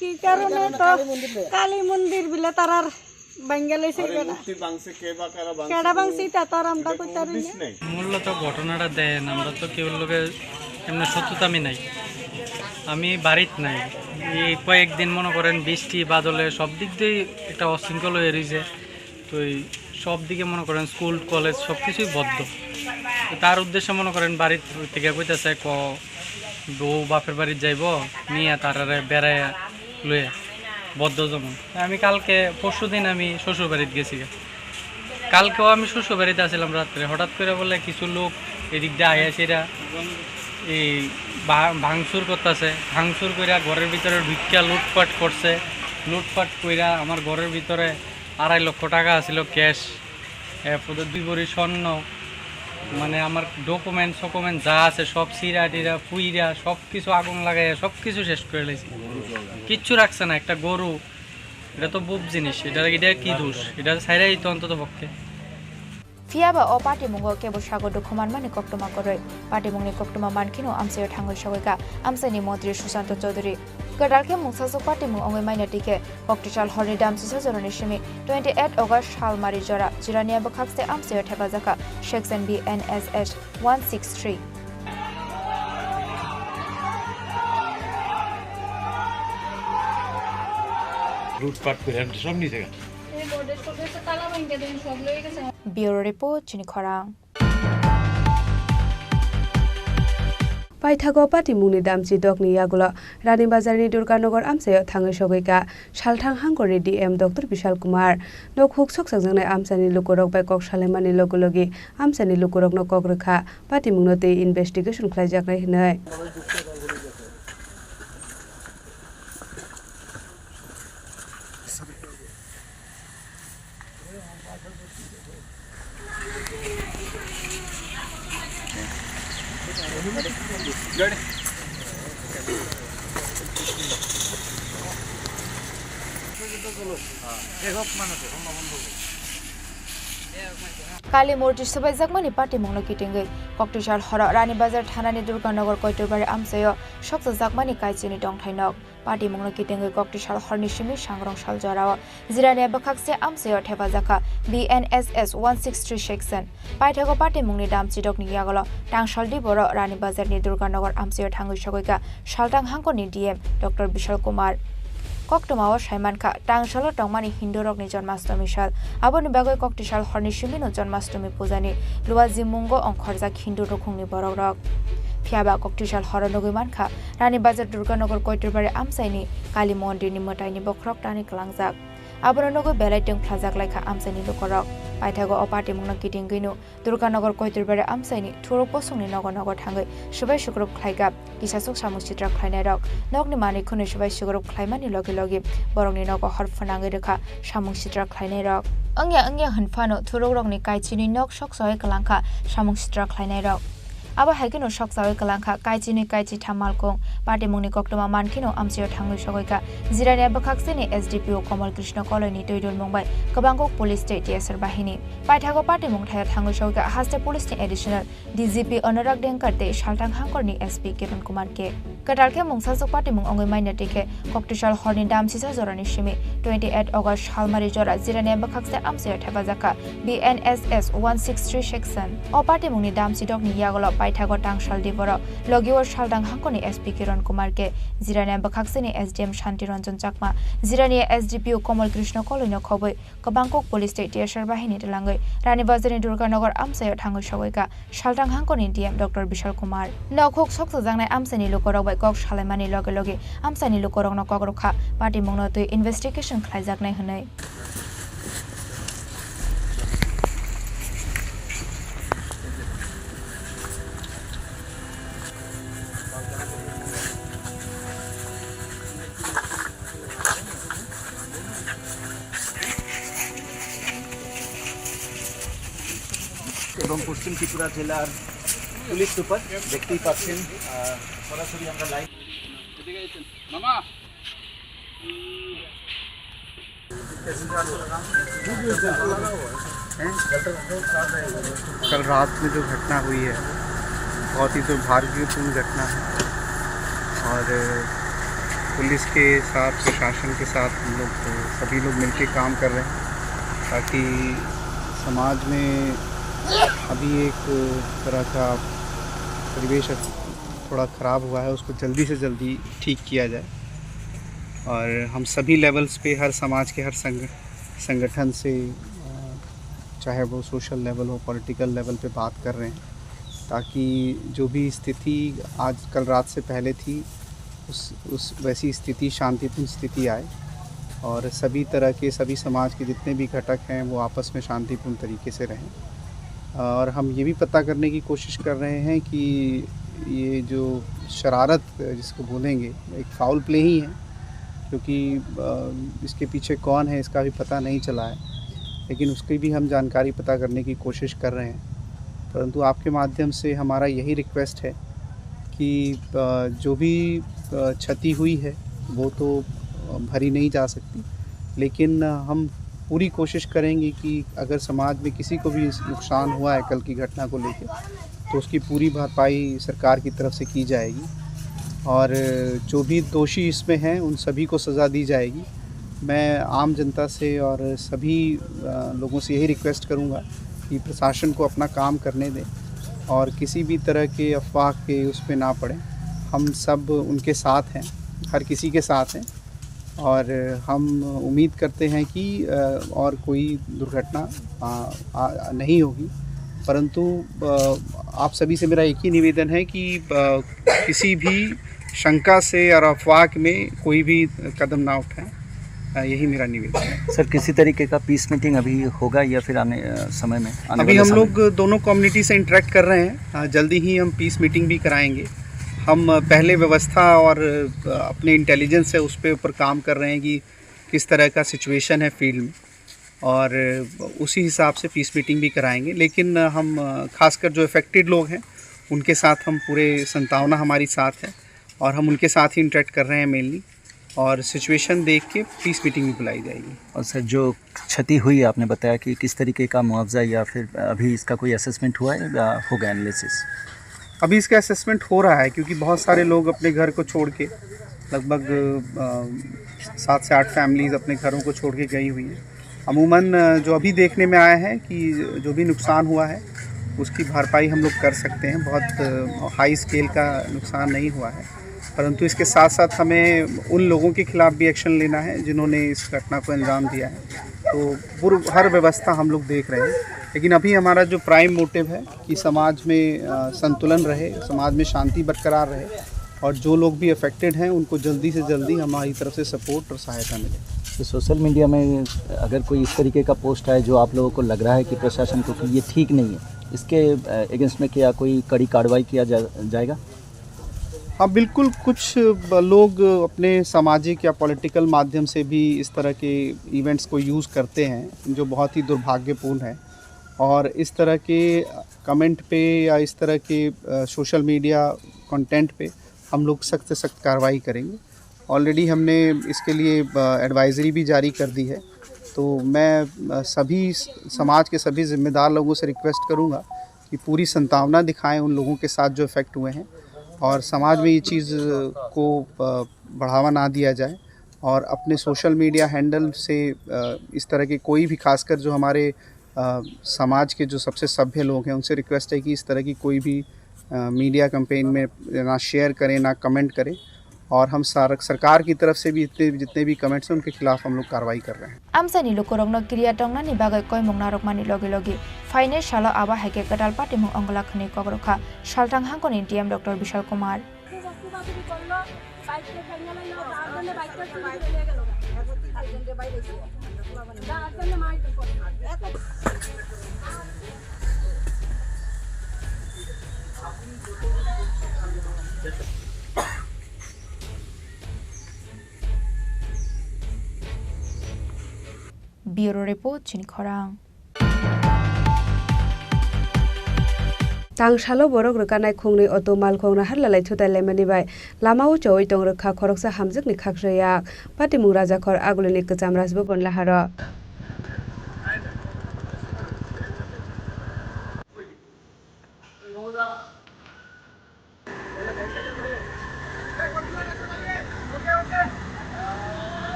কি কারণে তো কালী মন্দির বিলে তারার ভাঙ্গা লাইছে আরে কেডা? মূর্তি ভাঙছে কে বা কারা ভাঙছে কেডা কোনো ভাঙছে এটা তো আর আমরা এটা কইতে কোনো পারি হদিস না। নাই। মূলত ঘটনাটা দেন, আমরা তো কেউর লগে এমনি শত্রুতা আমি নাই, আমি বাড়িত নাই। এই কয়েকদিন মনে করেন বৃষ্টি বাদলে সব দিক দিয়েই একটা অশৃঙ্খল হয়ে রয়েছে। তো এই সব দিকে মনে করেন স্কুল কলেজ সব কিছুই বন্ধ। তো তার উদ্দেশ্যে মনে করেন বাড়ির থেকে কইতেছে ক বউ বাপের বাড়িত যাইব, নিয়ে তারারে বেড়াইয়া লইয়া বদ্ধ যেমন। আমি কালকে পরশু দিন আমি শ্বশুর বাড়িত গেছি গা। কালকেও আমি শ্বশুর বাড়িতে আছিলাম রাত্রে, হঠাৎ করে বলে কিছু লোক এদিক দিয়ে আয়া সেরা এই ভা-, ভাঙচুর করতেছে। ভাঙচুর করে ঘরের ভিতরে ঢুকিয়া লুটপাট করছে। লুটপাট কইরা আমার ঘরের ভিতরে আড়াই লক্ষ টাকা আছিল ক্যাশ, এরপরে দুই ভরি স্বর্ণ, মানে আমার ডকুমেন্ট সকুমেন্ট যা আছে সব ছিঁড়া টিরা পুইরা সব কিছু আগুন লাগাইয়া সব কিছু শেষ করে লাইছে। কিচ্ছু রাখছে না। একটা গরু, এটা তো বুব জিনিস, এটা, এটা কি দোষ? এটা ছাইড়াই তো অন্তত পক্ষে। Phiya ba o patimungo kebo sago dukhu manmani koktwma kwrwi. Patimungni koktwma mankhino amchaio thangwi sogwikha amchaini montri Sushanta Chaudhary. Kwtal khe mungsaswk patimung wngwi manya twi khe, Koktisal horni damchisa jorani simi twenty eight August salmari jora Jirania bwkhakste amchaio thepajakha section B N S S one six three. লুটপাট করে আনছে, সব নিয়ে থাকে। Bureau Report, Chini Khorang. Paithago patimungni damchi dokni yagulo Rani Bazarni Durganagar amchaio thangwi sogwi ka Salthang hangkorni D M Doctor Bishal Kumar. Nok huk sokchakjaknai amchaini lukurok bai kok salaimani logi logi amchaini lukurokno kok rwkha, patimungno tei investigation khlaijaknai hwnwi. Kali murti swbaijakmani patimungno kitingwi Koktisal horo Rani Bazar thanani Durganagar Koitorbari amchaio sokchajakmani kaichini tongthai nok. Patimungno kitingwi Koktisal horni simi sangrong sal jorao Jirania bwkhakse amchaio thepajakha B N S S one six three section. Paithago patimungni dam chidokni yagulo tangsaldi boro Rani Bazarni Durganagar amchaio thangwi sogwikha Salthang hangkorni D M Doctor Bishal Kumar. Koktwmao saimankha, tangsalo tongmani Hindurokni Janmashtami sal. Aboni bagwi Koktisal horni simino Janmashtami pujani luajimungo ongkhorjak Hindu nukhungni borokrok. Phiyaba Koktisal horo nugwi mankha, Rani Bazar Durganagar Koitorbari amchaini Kali mondirni mwtaini bokhorok tani kwlangjak. Abono nugwi belai twng phlajak laikha amchaini lukurok. Paithago o patimungno kitingwino Durganagar Koitorbari amchaini thuruk bosongni nogo nogo thangwi swbai sukrub khlaikha kisasuk samung sitra khlainairok. Nokni manwi khwnwi swbai sukrub khlaimani logi logi borokni nogo hor phwnangwi rwkha samung sitra khlainairok. Wngya wngya hwnphano thurukrokni kaichini nok sokchawi kwlangkha samung sitra khlainairok. Abo hai kheno sokchawi kwlangkha kaichini kaichitham malkung. Patimungni koktwma mankheno amchaio thangwi sogwikha Jirania bwkhaksini S D P O Kamal Krishna Koloini twi dulmung bai kwbangkuk police tei T S R bahini. Paithago patimung thaio thangwi sogwikha haste police ni additional D G P Anurag Dengkar tei Salthang hangkorni S P Kiran Kumar K. Kwtal khe mungsajwk patimung wngwi manya twi khe Koktisal horni dam sisa jorani simi twenty eight August salmari jora Jirania bwkhakse amchaio thepajakha B N S S one six three section. O patimungni dam chidokni yagulo paithago tangsaldi boro logio Salthang hangkorni S P Kiran Kumar K, Jirania bwkhaksini S D M Shanti Ranjan Chakma, Jirania S D P O Kamal Krishna Koloino khobwi kwbangkuk police tei T S R bahini twlangwi Rani Bazarni Durganagar amchaio thangwi sogwikha Salthang hangkorni D M Doctor Bishal Kumar. Nok huk sokchajaknai amchaini lukurok bai kok salaimani loge loge amchaini lukurokno kok rwkha, patimungno twi investigation khlaijaknai hwnwi. এবং পশ্চিম ত্রিপুরা জেলার police super দেখতেই পাচ্ছেন, আহ, সরাসরি আমরা লাইভ। कल रात में जो घटना हुई है, बहुत ही दुर्भाग्यपूर्ण घटना है और पुलिस के साथ, प्रशासन के साथ हम लोग, सभी लोग मिलके काम कर रहे हैं ताकि समाज में अभी एक तरह का परिवेश थोड़ा ख़राब हुआ है, उसको जल्दी से जल्दी ठीक किया जाए। और हम सभी लेवल्स पे हर समाज के हर संग-, संगठन से, अ, चाहे वो सोशल लेवल हो, पॉलिटिकल लेवल पे बात कर रहे हैं, ताकि जो भी स्थिति आज कल रात से पहले थी, उस, उस वैसी स्थिति, शांतिपूर्ण स्थिति आए और सभी तरह के, सभी समाज के जितने भी घटक हैं, वो आपस में शांतिपूर्ण तरीके से रहें। और हम ये भी पता करने की कोशिश कर रहे हैं कि ये जो शरारत जिसको बोलेंगे, एक फाउल प्ले ही है, क्योंकि, अ, इसके पीछे कौन है, इसका भी पता नहीं चला है, लेकिन उसकी भी हम जानकारी पता करने की कोशिश कर रहे हैं। परंतु आपके माध्यम से हमारा यही रिक्वेस्ट है कि, अ, जो भी, अ, क्षति हुई है, वो तो, अ, भरी नहीं जा सकती, लेकिन हम पूरी कोशिश करेंगे कि अगर समाज में किसी को भी नुकसान हुआ है कल की घटना को लेके, तो उसकी पूरी भरपाई सरकार की तरफ से की जाएगी और जो भी दोषी इसमें हैं, उन सभी को सज़ा दी जाएगी। मैं आम जनता से और सभी, अ, लोगों से यही रिक्वेस्ट करूँगा कि प्रशासन को अपना काम करने दें और किसी भी तरह के अफवाह के उस पे ना पड़ें। हम सब उनके साथ हैं, हर किसी के साथ हैं। और हम उम्मीद करते हैं कि, अ, और कोई दुर्घटना, अ, अ, नहीं होगी। परंतु, अ, आप सभी से मेरा एक ही निवेदन है कि, अ, किसी भी शंका से और अफवाह में कोई भी कदम ना उठाएं। अ, यही मेरा निवेदन है। सर, किसी तरीके का पीस मीटिंग अभी होगा या फिर आने, अ, समय में, आने अभी वाले हम समय में? लोग दोनों कम्युनिटी से इंटरेक्ट कर रहे हैं। अ, जल्दी ही हम पीस मीटिंग भी कराएंगे। हम, अ, पहले व्यवस्था और, अ, अपने इंटेलिजेंस है, उस पे ऊपर काम कर रहे हैं कि किस तरह का सिचुएशन है फील्ड में, और, अ, उसी हिसाब से पीस मीटिंग भी कराएंगे। लेकिन, अ, हम, अ, खासकर जो अफेक्टेड लोग हैं, उनके साथ हम पूरे संतावना हमारी साथ है और हम उनके साथ ही इंटरेक्ट कर रहे हैं मेनली, और सिचुएशन देख के पीस मीटिंग भी बुलाई जाएगी। और सर, जो क्षति हुई, आपने बताया कि किस तरीके का मुआवजा या फिर अभी इसका कोई असेसमेंट हुआ है या हो गया एनालिसिस? अभी इसका असेसमेंट हो रहा है, क्योंकि बहुत सारे लोग अपने घर को छोड़ के, लगभग, अ, सात से आठ फैमिलीज अपने घरों को छोड़ के गई हुई हैं। अमूमन, अ, जो अभी देखने में आया है कि जो भी नुकसान हुआ है, उसकी भरपाई हम लोग कर सकते हैं। बहुत, अ, हाई स्केल का नुकसान नहीं हुआ है, परंतु इसके साथ-साथ हमें उन लोगों के खिलाफ भी एक्शन लेना है, जिन्होंने इस घटना को अंजाम दिया है। तो पूर्व, हर व्यवस्था हम लोग देख रहे हैं, लेकिन अभी हमारा जो प्राइम मोटिव है कि समाज में, अ, संतुलन रहे, समाज में शांति बरकरार रहे, और जो लोग भी अफेक्टेड हैं, उनको जल्दी से जल्दी हमारी तरफ से सपोर्ट और सहायता मिले। तो सोशल मीडिया में अगर कोई इस तरीके का पोस्ट आए, जो आप लोगों को लग रहा है कि प्रशासन को, कि ये ठीक नहीं है, इसके, अ, अगेंस्ट में क्या कोई कड़ी कार्रवाई किया जा-, जाएगा? हाँ, बिल्कुल, कुछ ब-, लोग अपने सामाजिक या पॉलिटिकल माध्यम से भी इस तरह के इवेंट्स को यूज़ करते हैं, जो बहुत ही दुर्भाग्यपूर्ण है। और इस तरह के कमेंट पे या इस तरह के, अ, सोशल मीडिया कंटेंट पे हम लोग सख्त से सख्त कार्रवाई करेंगे। ऑलरेडी हमने इसके लिए, अ, एडवाइजरी भी जारी कर दी है। तो मैं, अ, सभी स-, समाज के सभी जिम्मेदार लोगों से रिक्वेस्ट करूँगा कि पूरी संतावना दिखाएं उन लोगों के साथ जो अफेक्ट हुए हैं, और समाज में ये चीज़ को, अ, बढ़ावा ना दिया जाए, और अपने सोशल मीडिया हैंडल से, अ, इस तरह के कोई भी, खासकर जो हमारे, अ, समाज के जो सबसे सभ्य लोग हैं, उनसे रिक्वेस्ट है कि इस तरह की कोई भी, अ, मीडिया कैंपेन में ना शेयर करें, ना कमेंट करें। और हम सार-, सरकार की तरफ से भी इतने, जितने भी कमेंट्स हैं, उनके खिलाफ हम लोग कार्रवाई कर रहे हैं। Amchaini lukurokno kiriya tongnani bagwi koimung narwkmani logi logi phainai salo abo hai khe kwtal patimung ongla khwnwi kok rwkha salthang hangkoni D M Doctor Bishal Kumar. Bureau Report, Chini Khorang. Tangsalo borok rwkanai khungnwi auto malkhung naharlalai thutai laimani bai lamao chowi tong rwkha khoroksa hamjwkni khaksa yak. Patimung Rajakhor Agulini Kwcham Rajbhaban laharo.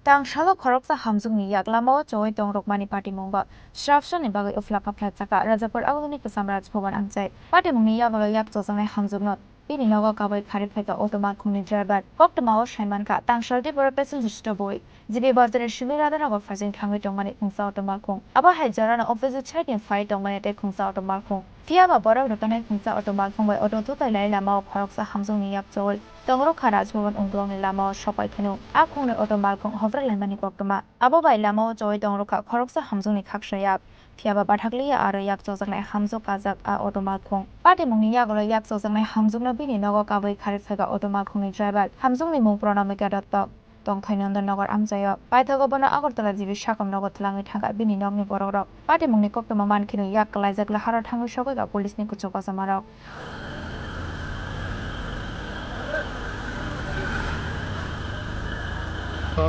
Tangsalo khoroksa hamjwkni yak lamao chowi tong rwkmani patimungbo srapsani bagwi uphla kaphla chakha Rajapur Agulini Kwcham Rajbhaban amchai. Patimungni yagulo yak chojaknai hamjwkno bini nogo kabui kharwi phaikha auto malkhungni driver. Koktwmao saimankha, Tangsal Tripura passenger stop bai G B Bazarni simi radanogo phaising thangwi tongmani khungsa auto malkhung. Abo hai jorano opposite side ni phai tongmani tei khungsa auto malkhung. Phiyaba borok rwkanai khungsa auto malkhung bai auto thutai lai lamao khoroksa hamjwkni yak chowi tong rwkha Rajbhaban Ungdolni lamao sokpai phano a khungni auto malkhung hobra laimani koktwma. Abo bai lamao chowi tong rwkha khoroksa hamjwkni khaksa yak. Phiyaba bathakliya aro yak chojaknai hamjwk kajak a auto malkhung. Patimungni yagulo yak chojaknai hamjwkno bini nogo kabui kharwi phaikha auto malkhungni driver. Hamjwkni mung Pranamika Dotto. Tongthai Nondan Nagar amchaio. Paithago bono Agartala G B sakam nogo twlangwi thangkha bini nokni borokrok. Patimungni koktwma mankheno yak kwlaijak laharo thangwi sogwikha police ni kuchuk kochoma rok.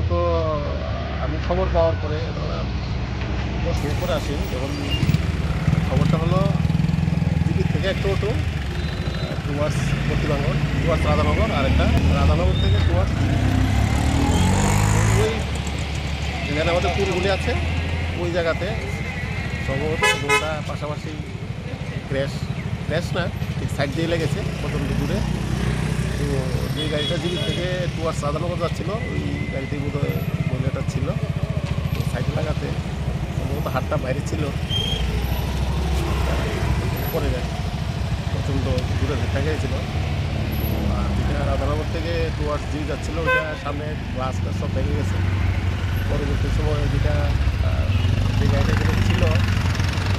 তো আমি খবর পাওয়ার পরে, আহ, দশ মিনিট পরে আসি, যখন খবরটা হলো দিল্লি থেকে একটা অটো টুয়ার্ডস মতিবাঙ্গর, টুয়ার্ডস রাধানগর, আর একটা রাধানগর থেকে টুয়ার্ডস ওই যেখানে আমাদের পুলগুলি আছে, ওই জায়গাতে সম্ভবত দুটা পাশাপাশি ক্র্যাশ ক্র্যাশ না, ঠিক সাইড দিয়ে লেগেছে প্রচণ্ড দূরে। তো যে গাড়িটা জিবি থেকে টুয়ার্ডস রাধানগর যাচ্ছিল, ওই গাড়িতেই বোধহয় মহিলাটা ছিল। তো সাইডে লাগাতে সম্ভবত হাতটা বাইরে ছিল, পড়ে যায়, প্রচণ্ড দূরে ধাক্কা খেয়েছিল। আর যেটা রাধানগর থেকে টুয়ার্ডস জিবি যাচ্ছিল, ওইটা সামনে গ্লাস টাস সব ভেঙে গেছে। পরবর্তী সময় যেটা, আহ, যে গাড়িটা যেটা ছিল,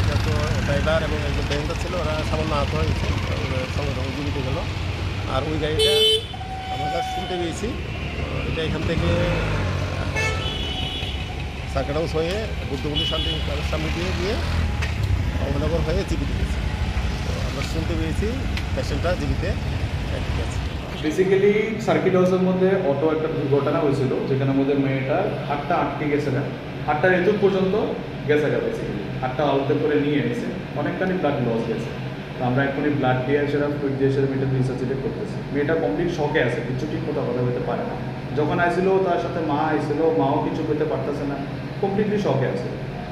এটা তো ড্রাইভার এবং একজন প্যাসেঞ্জার ছিল, ওরা সামান্য আহত হয়েছে, ওরা সঙ্গে সঙ্গে জীবিত গেল। আর ওই গাড়িটা আমরা যা শুনতে পেয়েছি, আহ, এটা এখান থেকে সার্কিট হাউস হয়ে বুদ্ধমন্দির শান্তি ক্লাবের সামনে দিয়ে গিয়ে অমরনগর হয়ে জিবিতে গেছে। তো আমরা শুনতে পেয়েছি পেশেন্টটা জিবিতে অ্যাডমিট আছে। বেসিক্যালি সার্কিট হাউসের মধ্যে অটো একটা দুর্ঘটনা হয়েছিল, যেখানে আমাদের মেয়েটার হাতটা আটকে গেছে না, হাতটা এতদূর পর্যন্ত গেছে গা। বেসিক্যালি হাতটা আলাদা করে নিয়ে এসে অনেকখানি ব্লাড লস গেছে। তো আমরা এখনই ব্লাড দিয়ে সেটা, ফ্লুইড দিয়ে সেটা মেয়েটা রিসার্চিটেট করতেছি। মেয়েটা কমপ্লিট শকে আছে, কিছু ঠিক মতো কথা বলতে পারে না। যখন আইছিল, তার সাথে মা আইছিল, মাও কিছু করতে পারতেছে না, কমপ্লিটলি শকে আছে।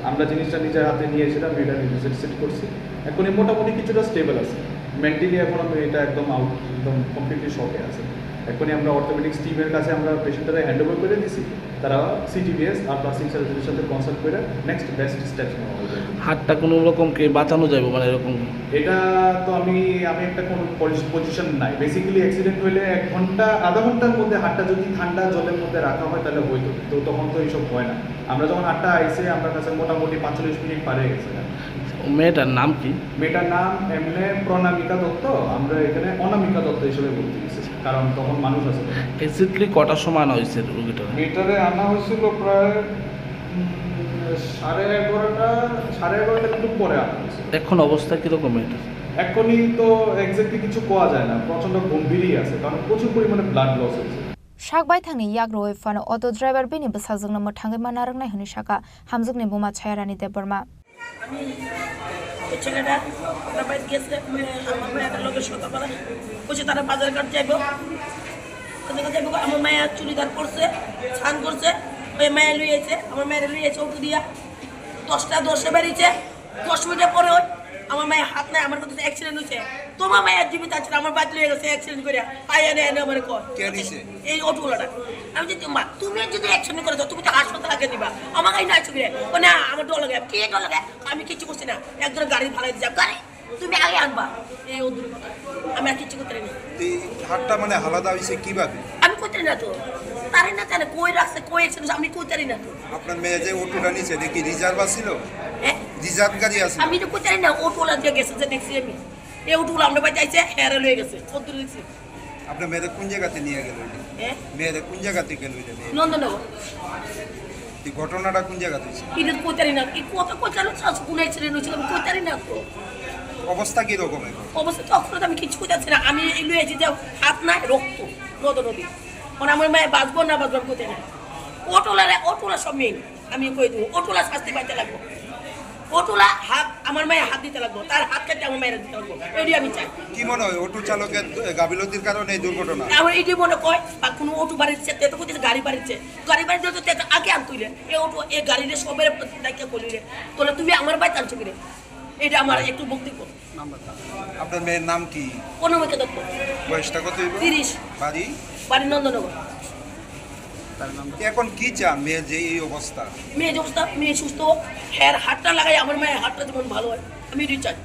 আমরা জিনিসটা নিজের হাতে নিয়ে সেটা মেয়েটা রিসার্চিটেট করছি। এখনই মোটামুটি কিছুটা স্টেবল আছে, মেন্টালি এখনো মেয়েটা একদম আউট, একদম কমপ্লিটলি শকে আছে। এখনই আমরা অর্থোপেডিক্স টিমের কাছে আমরা পেশেন্টটারে হ্যান্ড ওভার করে দিছি। তারা সিটিবিএস আর প্লাস্টিক সার্জনের সাথে কনসাল্ট করে নেক্সট বেস্ট স্টেপস নেওয়া হবে। হাতটা কোনো রকম কি বাঁচানো যাবে, মানে, এরকম? এটা তো আমি, আমি একটা কোনো পজিশন নাই। বেসিক্যালি অ্যাক্সিডেন্ট হইলে এক ঘন্টা, আধা ঘন্টার মধ্যে হাতটা যদি ঠান্ডা জলের মধ্যে রাখা হয়, তাহলে হইতো, তো তখন তো এইসব হয় না। আমরা যখন হাতটা আইছে, আমার কাছে মোটামুটি পাঁচচল্লিশ মিনিট পার হয়ে গেছে। মেয়েটার নাম কি? মেয়েটার নাম এমনি প্রণামিকা দত্ত, আমরা এখানে অনামিকা দত্ত হিসেবে ভর্তি দিছি, কারণ তখন মানুষ আছে। এক্স্যাক্টলি কটার সময় আনা হয়েছে রোগীটা? মেয়েটারে আনা হয়েছিল প্রায়, উম, সাড়ে এগারোটা, সাড়ে এগারোটা একটু পরে আনা হয়েছে। এখন অবস্থা কিরকম মেয়েটার? এখনই তো এক্স্যাক্টলি কিছু কোয়া যায় না, প্রচণ্ড গম্ভীরই আছে, কারণ প্রচুর পরিমাণে ব্লাড লস হয়েছে। Sak baithangni yak rwui phano auto driver bini bwsajwkno mwthangwi ma narwknai hwnwi sakha Hamjwkni buma Chayarani Debbarma. আমি ওই ছেলেটা, আমরা বাইরে গেছে, মানে, আমার মেয়েটার লগে সকালবেলা কইছে তারা বাজার ঘাট যাইবো। কোথায় যাইবো? আমার মায়া চুড়িদার পরছে, স্নান করছে, ওই মায়া লই আইছে, আমার মায়ের লই আইছে অটো দিয়া। দশটা দশে বেরিয়েছে, দশ মিনিটের পরে ওই আমার মায়ের হাত নাই, আমার কথা অ্যাক্সিডেন্ট হয়েছে। তোমার মায়ের জীবিত আছে, আমার বাইক লয়ে গেছে অ্যাক্সিডেন্ট করে। আয় এনে এনে আমার কয়। কে নিছে? এই অটোওয়ালাটা। আমি যদি, "মা, তুমি যদি অ্যাক্সিডেন্ট করে দাও, তুমি তো হাসপাতাল আগে নিবা। আমার গাড়ি না আসবে।" ও না, আমার ডর লাগে। কে ডর লাগে? আমি কিচ্ছু করছি না। একজনের গাড়ি ভাড়া দিয়ে যাও। গাড়ি তুমি আগে আনবা। এই অদূর কথা। আমি আর কিচ্ছু করতে পারি না। এই হাতটা মানে আলাদা হইছে কিভাবে? আমি কইতে পারি না তো। তারে না জানে কই রাখছে, কই অ্যাক্সিডেন্ট, আমি কইতে পারি না তো। আপনার মেয়ে যে অটোটা নিছে, এটা কি রিজার্ভ আছিল? হ্যাঁ? রিজার্ভ গাড়ি আছিল? আমি তো কইতে পারি না, অটোওয়ালা দিয়ে গেছে যে দেখছি আমি। এই অটোওয়ালা আমরা বাড়িতে আইছে, হেরে লয়ে গেছে। অদূর দেখছি। আপনার মেয়েরে কোন জায়গাতে নিয়ে গেল এটা? হ্যাঁ? মেয়েরে কোন জায়গাতে গেল এটা নিয়ে? নন্দনগর। এই ঘটনাটা কোন জায়গাতে হয়েছে? এটা কইতারি না। এই কথা কইতারি না, শাশু কোন অ্যাক্সিডেন্ট হয়েছিল, আমি কইতারি না তো। অবস্থা কিরকম এখন? অবস্থা তো এখন আমি কিছু কইতাছি না। আমি এই লয়ে যে হাত নাই, রক্ত, নদ নদী। মানে আমার মায়ে বাঁচবো না বাঁচবো আমি কইতারি না। অটোলারে, অটোলা সব মেয়ে। আমি কই দিব, অটোলা শাস্তি পাইতে লাগবো। অটোলা হাত, আমার মায়ের হাত দিতে লাগবো, তার হাত কাটতে আমার মায়ের দিতে লাগবো, এটাই আমি চাই। কি মনে হয়, অটো চালকের, এ, গাফিলতির কারণে এই দুর্ঘটনা? আমার এটাই মনে হয়, বা কোনো অটো বাড়ির চেয়ে, তো কোথায় গাড়ি বাড়ির চেয়ে, গাড়ি বাড়ির জন্য তো আগে আনতো হইলে, এ অটো, এ গাড়ির সবের দায়িত্ব করলি রে, তাহলে তুমি আমার বাড়িতে আনছো কি রে? এটা আমার একটু বক্তব্য। আপনার মেয়ের নাম কি? অনুমিকা দত্ত। বয়সটা কত হইব? তিরিশ। বাড়ি? বাড়ি নন্দনগর। তার নাম কি? এখন কি চান মেয়ের যে এই অবস্থা? মেয়ে যে অবস্থা, মেয়ে সুস্থ হোক, এর হাতটা লাগাই, আমার মায়ের হাতটা যেমন ভালো হয়, আমি এটাই চাই।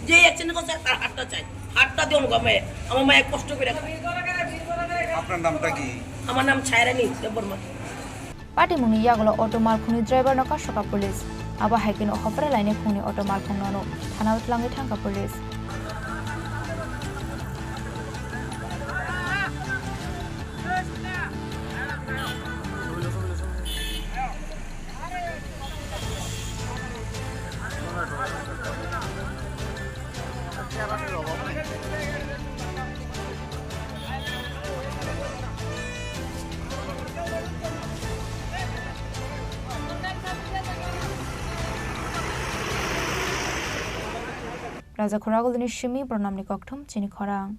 যে অ্যাক্সিডেন্ট করছে, তার হাতটা চাই, হাতটা দিয়ে অনুভব মেয়ে, আমার মায়ের কষ্ট করে। আপনার নামটা কি? আমার নাম ছায়রানী Debbarma. Patimungni yagulo auto malkhungni driver no kasoka police. Abo hai kheno hopre laini khungni auto malkhung nono thana o twlangwi thangkha police. Raja Khoragulni simi Pranamni kokthum chini khorang.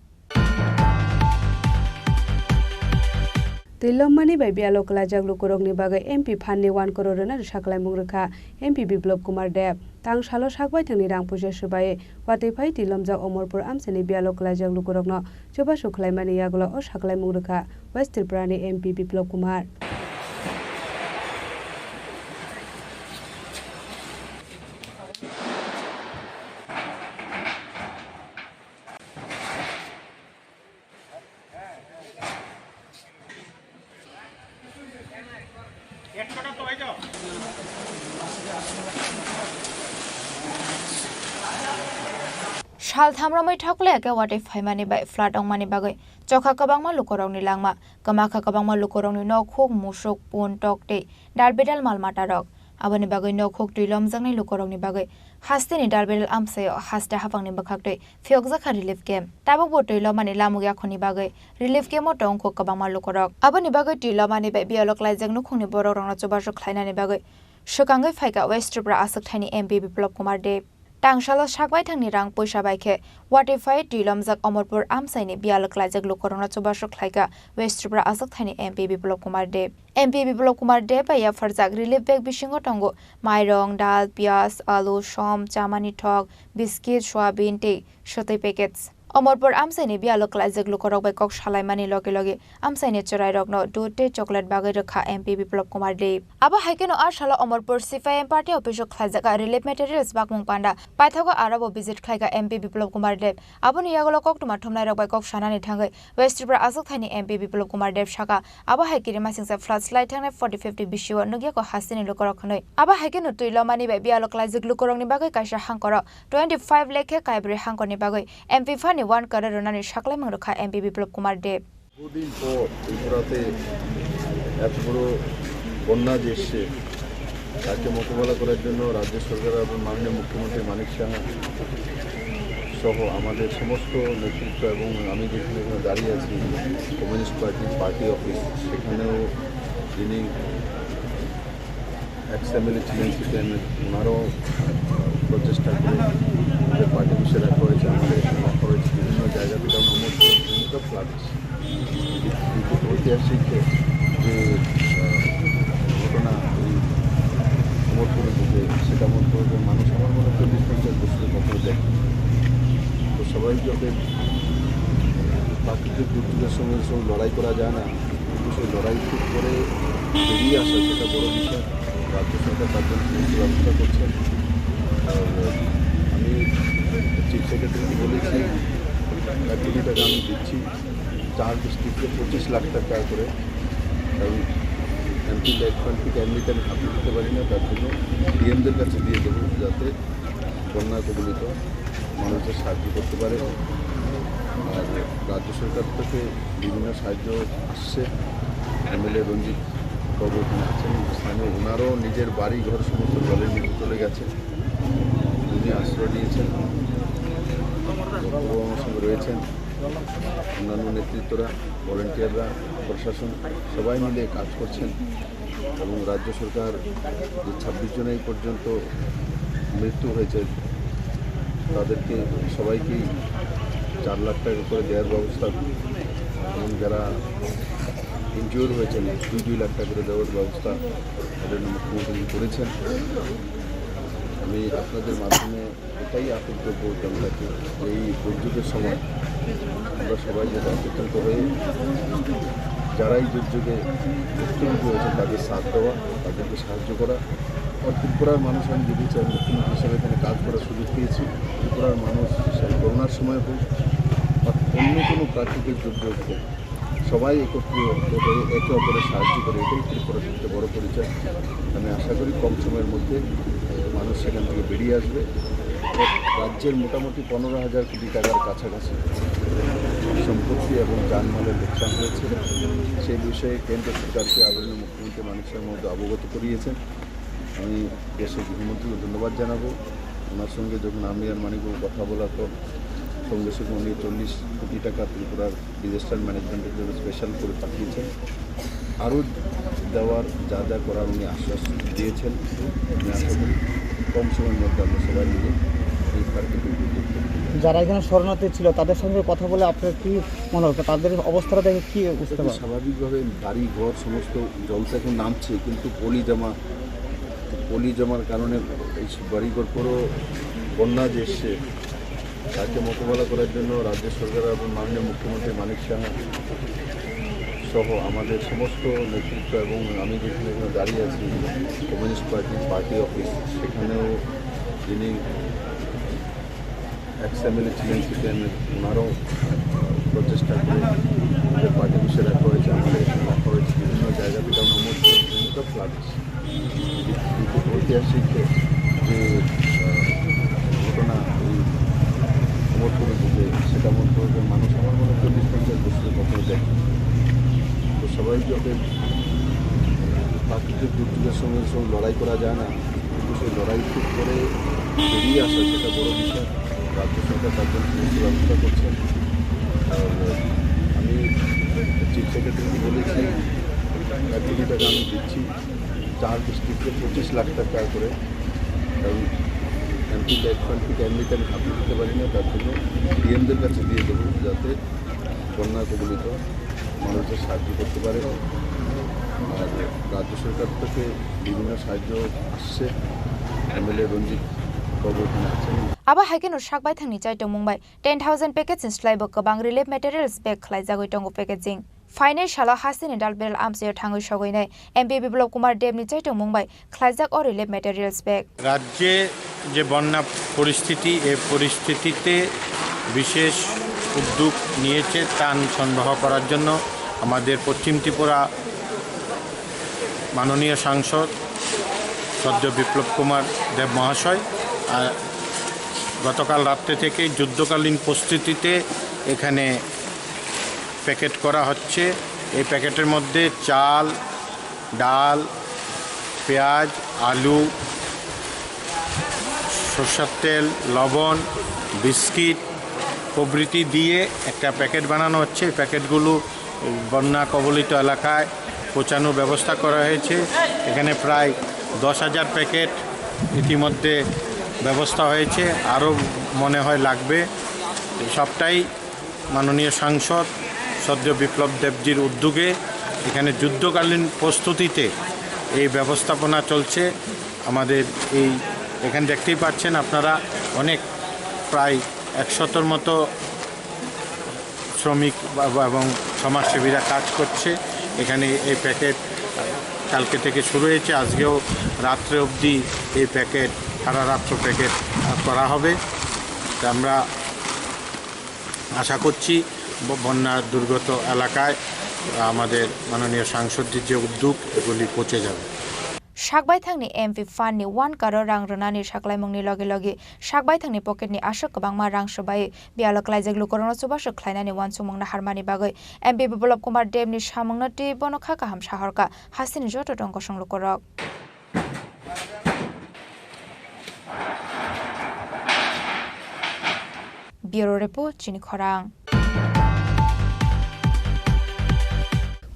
Twi lommani bai biyalo kwlaijak lukurokni bagwi M P phanni one crore rwna rwsa kwlaimung rwkha M P Biplop Kumar Deb. Tang salo sak baithangni rang puisa swbai watwi phai twi lomjak Omorpur amchaini biyalo klaijak lukurokno chubachu khlaimani yagulo o sakhlaimung rwkha West Tripurani M P Biplop Kumar. Sal tham romwi thokle khe watwi phaimani bai flood wngmani bagwi chokha kwbangma lukurokni langma, kwmakha kwbangma lukurokni nok huk, musuk, pun, tok tei dalbidal mal matarok. Aboni bagwi nok huk twi lomjaknai lukurokni bagwi hasteni dalbidal amchaio haste haphangni bwkhaktwi phiyokjakha relief camp. Tabukbo twi lomani lamuk yakhuni bagwi relief camp-o tongkho kwbangma lukurok. Aboni bagwi twi lomani bai biyalo klaijak nukhungni borokrokno chubachu khlainani bagwi swkangwi phaikha West Tripura aswkthaini M P Biplop Kumar Deb. Tangsalo sak baithangni rang puisa bai khe watwi phai twi lomjak Omorpur amchaini biyalo klaijak lukurokno chubachu khlaikha West Tripura aswkthaini M P Biplop Kumar Deb. M P Biplop Kumar Deb bai yapharjak relief bag bisingo tongo mairong, dal, piyaj, alu, som, chamani thok, biskit, soyabin tei swtwi packets. Omorpur amchaini biyalo klaijak lukurok bai kok salaimani loge loge amchaini chwrairokno dud tei chocolate bagwi rwkha M P Biplop Kumar Deb. Abo hai kheno a salo Omorpur C P I M party office-o khlaijak relief materials bakmung panda paithago arobo visit khlaikha M P Biplop Kumar Deb. Aboni yagulo koktwma thumnairok bai kok sanani thangwi West Tripura aswkthaini M P Biplop Kumar Deb sakha, abo hai kirimasingcha flood slai thangnai forty fifty bisio nukya kho hasteni lukurok hwnwi. Abo hai kheno twi lomani bai biyalo klaijak lukurokni bagwi kaisa hangkoro twenty five lakh khe kaibrwi hangkorni bagwi M P phani one crore rwnani sakhlaimung rwkha M P Biplop Kumar Deb. বহুদিন পর ত্রিপুরাতে এত বড় বন্যা যে এসছে, তাকে মোকাবেলা করার জন্য রাজ্য সরকার এবং মাননীয় মুখ্যমন্ত্রী মানিক সাহা সহ আমাদের সমস্ত নেতৃত্ব এবং আমি যেখানে এখানে দাঁড়িয়ে আছি, কমিউনিস্ট পার্টি, পার্টি অফিস, সেখানেও যিনি এক্স এমএলএ ছিলেন, সিপিআইএমের, ওনারও প্রচেষ্টা করে আমাদের পার্টি অফিসে রাখা হয়েছে, আমাদের এখানে রাখা হয়েছে, বিভিন্ন জায়গা থেকে আমরা মোট ফ্ল্যাট ঐতিহাসিক যে, আহ, ঘটনা, এই অমরপুরের দিকে, সেটা মনে করে মানুষ আমার মনে হয় চল্লিশ পঞ্চাশ বছরের কথা দেখে। তো স্বাভাবিকভাবে প্রাকৃতিক দুর্যোগের সঙ্গে সঙ্গে লড়াই করা যায় না, কিন্তু সেই লড়াই ঠিক করে বেরিয়ে আসা সেটা বড় বিষয়। রাজ্য সরকার তার জন্য সমস্ত ব্যবস্থা করছেন। আর আমি চিফ সেক্রেটারিকে বলেছি, এক কোটি টাকা আমি দিচ্ছি। চার ডিস্ট্রিক্টে পঁচিশ লাখ টাকা করে, কারণ এমপি ল্যান্ড ফান্ড থেকে এমনিতে আমি হাতে দিতে পারি না, তার জন্য ডিএমদের কাছে দিয়ে দেবো, যাতে বন্যা কবলিত মানুষদের সাহায্য করতে পারে। আর রাজ্য সরকার থেকে বিভিন্ন সাহায্য আসছে। এমএলএ রঞ্জিত বাবু এখানে আছেন, স্থানীয়, ওনারও নিজের বাড়ি ঘর সমস্ত জলের নিচে চলে গেছে, উনি আশ্রয় নিয়েছেন, বাবা আমার সঙ্গে রয়েছেন। অন্যান্য নেতৃত্বরা, ভলেন্টিয়াররা, প্রশাসন সবাই মিলে কাজ করছেন এবং রাজ্য সরকার যে ছাব্বিশ জন এই পর্যন্ত মৃত্যু হয়েছে, তাদেরকে সবাইকেই চার লাখ টাকা করে দেওয়ার ব্যবস্থা এবং যারা ইনজিওর হয়েছেন দুই দুই লাখ টাকা করে দেওয়ার ব্যবস্থা মাননীয় মুখ্যমন্ত্রী করেছেন। আমি আপনাদের মাধ্যমে এটাই আকুল করবো জনতাকে, এই দুর্যোগের সময় আমরা সবাই যাতে একত্রিত হয়ে যারা এই দুর্যোগে ভুক্তভোগী হয়েছে তাদের সাথ দেওয়া, তাদেরকে সাহায্য করা। আর ত্রিপুরার মানুষ, আমি যদি চাই, মুখ্যমন্ত্রী হিসেবে এখানে কাজ করার সুযোগ পেয়েছি, ত্রিপুরার মানুষ সেই করোনার সময় হোক বা অন্য কোনো প্রাকৃতিক দুর্যোগ হোক, সবাই একত্রিত হয়ে একে অপরের সাহায্য করে, এটাই ত্রিপুরার সবচেয়ে বড় পরিচয়। আমি আশা করি কম সময়ের মধ্যে মানুষ সেখান থেকে বেরিয়ে আসবে। রাজ্যের মোটামুটি পনেরো হাজার কোটি টাকার কাছাকাছি সম্পত্তি এবং জানমালের লোকসান হয়েছে। সেই বিষয়ে কেন্দ্র সরকারকে আদরণীয় মুখ্যমন্ত্রী মানিক সাহার মধ্যে অবগত করিয়েছেন। আমি দেশের গৃহমন্ত্রীকে ধন্যবাদ জানাবো। ওনার সঙ্গে যখন আমি আর মানিকবাবু কথা বলার পর সঙ্গে সঙ্গে উনি চল্লিশ কোটি টাকা ত্রিপুরার ডিজাস্টার ম্যানেজমেন্টের জন্য স্পেশাল করে পাঠিয়েছেন। আরও দেওয়ার যা যা করার উনি আশ্বাস দিয়েছেন। আমি আশা করি কম সময়ের মধ্যে আমরা সবাই মিলে এই প্রাকৃতিক দুর্যোগ থেকে যারা এখানে শরণার্থী ছিল, তাদের সঙ্গে কথা বলে আপনার কি মনে হচ্ছে? তাদের অবস্থাটা দেখে কি বুঝতে খুবই পারেন? স্বাভাবিকভাবে বাড়ি ঘর সমস্ত জল তো এখন নামছে, কিন্তু পলি জমা পলি জমার কারণে এই বাড়িঘর পুরো বন্যা যে এসছে, তাকে মোকাবেলা করার জন্য রাজ্য সরকার এবং মাননীয় মুখ্যমন্ত্রী মানিক সাহা সহ আমাদের সমস্ত নেতৃত্ব এবং আমি যেখানে এখানে দাঁড়িয়ে আছি, কমিউনিস্ট পার্টি, পার্টি অফিস, সেখানেও যিনি এক্স এমএলএ ছিলেন, সিপিএমের, ওনারও প্রচেষ্টা করে আমাদের পার্টি অফিসে রাখা হয়েছে, আমাদের এখানে রাখা হয়েছে, বিভিন্ন জায়গা থেকে আমরা মোট ফ্ল্যাট ঐতিহাসিক যে, আহ, ঘটনা, এই মোটরগুলো থেকে, সেটা মোটরগুলোর মানুষ আমার মনে হয় চল্লিশ পঞ্চাশ বছরের মতো দেখে। তো সবাই যাতে প্রাকৃতিক দুর্যোগের সঙ্গে সব লড়াই করা যায় না, কিন্তু সেই লড়াই ঠিক করে বেরিয়ে আসা, সেটা বড় বিষয়। রাজ্য সরকার তার জন্য সমস্ত ব্যবস্থা করছেন। আর আমি চিফ সেক্রেটারিকে বলেছি, এক কোটি টাকা আমি দিচ্ছি, চার ডিস্ট্রিক্টে পঁচিশ লাখ টাকা করে, কারণ এমপি লাইফ ফান্ড থেকে এমনিতে আমি হাতে দিতে পারি না, তার জন্য ডিএমদের কাছে দিয়ে দেবো, যাতে বন্যা কবলিত মানুষদের সাহায্য করতে পারে। আর রাজ্য সরকার থেকে বিভিন্ন সাহায্য আসছে, এমএলএ রঞ্জিত বাবু এখানে আছেন। Abo hai kheno sak baithangni chaitomung bai ten thousand package ni slaibo kwbang relief materials bag khlaijagwi tongo packaging. Phainai salo hasteni dalberal amchaio thangwi sogwinai M P Biplop Kumar Deb ni chaitomung bai khlaijak o relief materials bag. রাজ্যে যে বন্যা পরিস্থিতি, এ পরিস্থিতিতে বিশেষ উদ্যোগ নিয়েছে ত্রাণ সরবরাহ করার জন্য আমাদের পশ্চিম ত্রিপুরা মাননীয় সাংসদ সদ্য বিপ্লব কুমার দেব মহাশয়। আর গতকাল রাত্রে থেকে যুদ্ধকালীন প্রস্তুতিতে এখানে প্যাকেট করা হচ্ছে। এই প্যাকেটের মধ্যে চাল, ডাল, পেঁয়াজ, আলু, সরষের তেল, লবণ, বিস্কিট প্রভৃতি দিয়ে একটা প্যাকেট বানানো হচ্ছে। এই প্যাকেটগুলো বন্যা কবলিত এলাকায় পৌঁছানোর ব্যবস্থা করা হয়েছে। এখানে প্রায় দশ হাজার প্যাকেট ইতিমধ্যে ব্যবস্থা হয়েছে, আরও মনে হয় লাগবে। সবটাই মাননীয় সাংসদ সদ্য বিপ্লব দেবজির উদ্যোগে এখানে যুদ্ধকালীন প্রস্তুতিতে এই ব্যবস্থাপনা চলছে। আমাদের এই এখানে দেখতেই পাচ্ছেন আপনারা, অনেক প্রায় একশতর মতো শ্রমিক বা, বা, এবং সমাজসেবীরা কাজ করছে। এখানে এই প্যাকেট কালকে থেকে শুরু হয়েছে, আজকেও রাত্রে অবধি এই প্যাকেট, সারা রাত্র প্যাকেট করা হবে। তো আমরা আশা করছি ব-, বন্যা দুর্গত এলাকায় আমাদের মাননীয় সাংসদজির যে উদ্যোগ, এগুলি পৌঁছে যাবে। Sakbaithangni M P fund ni one crore rang rwnani saklaimungni logi logi sakbaithangni pocket ni aswk kwbangma rang swbai biyalo klaijak lukurokno chubachu khlainani uansukmung naharmani bagwi M P Biplop Kumar Deb ni samungno tei bono kha kaham sahorkha hasteni joto tongkosong lukurok. Bureau Report, Chini Khorang.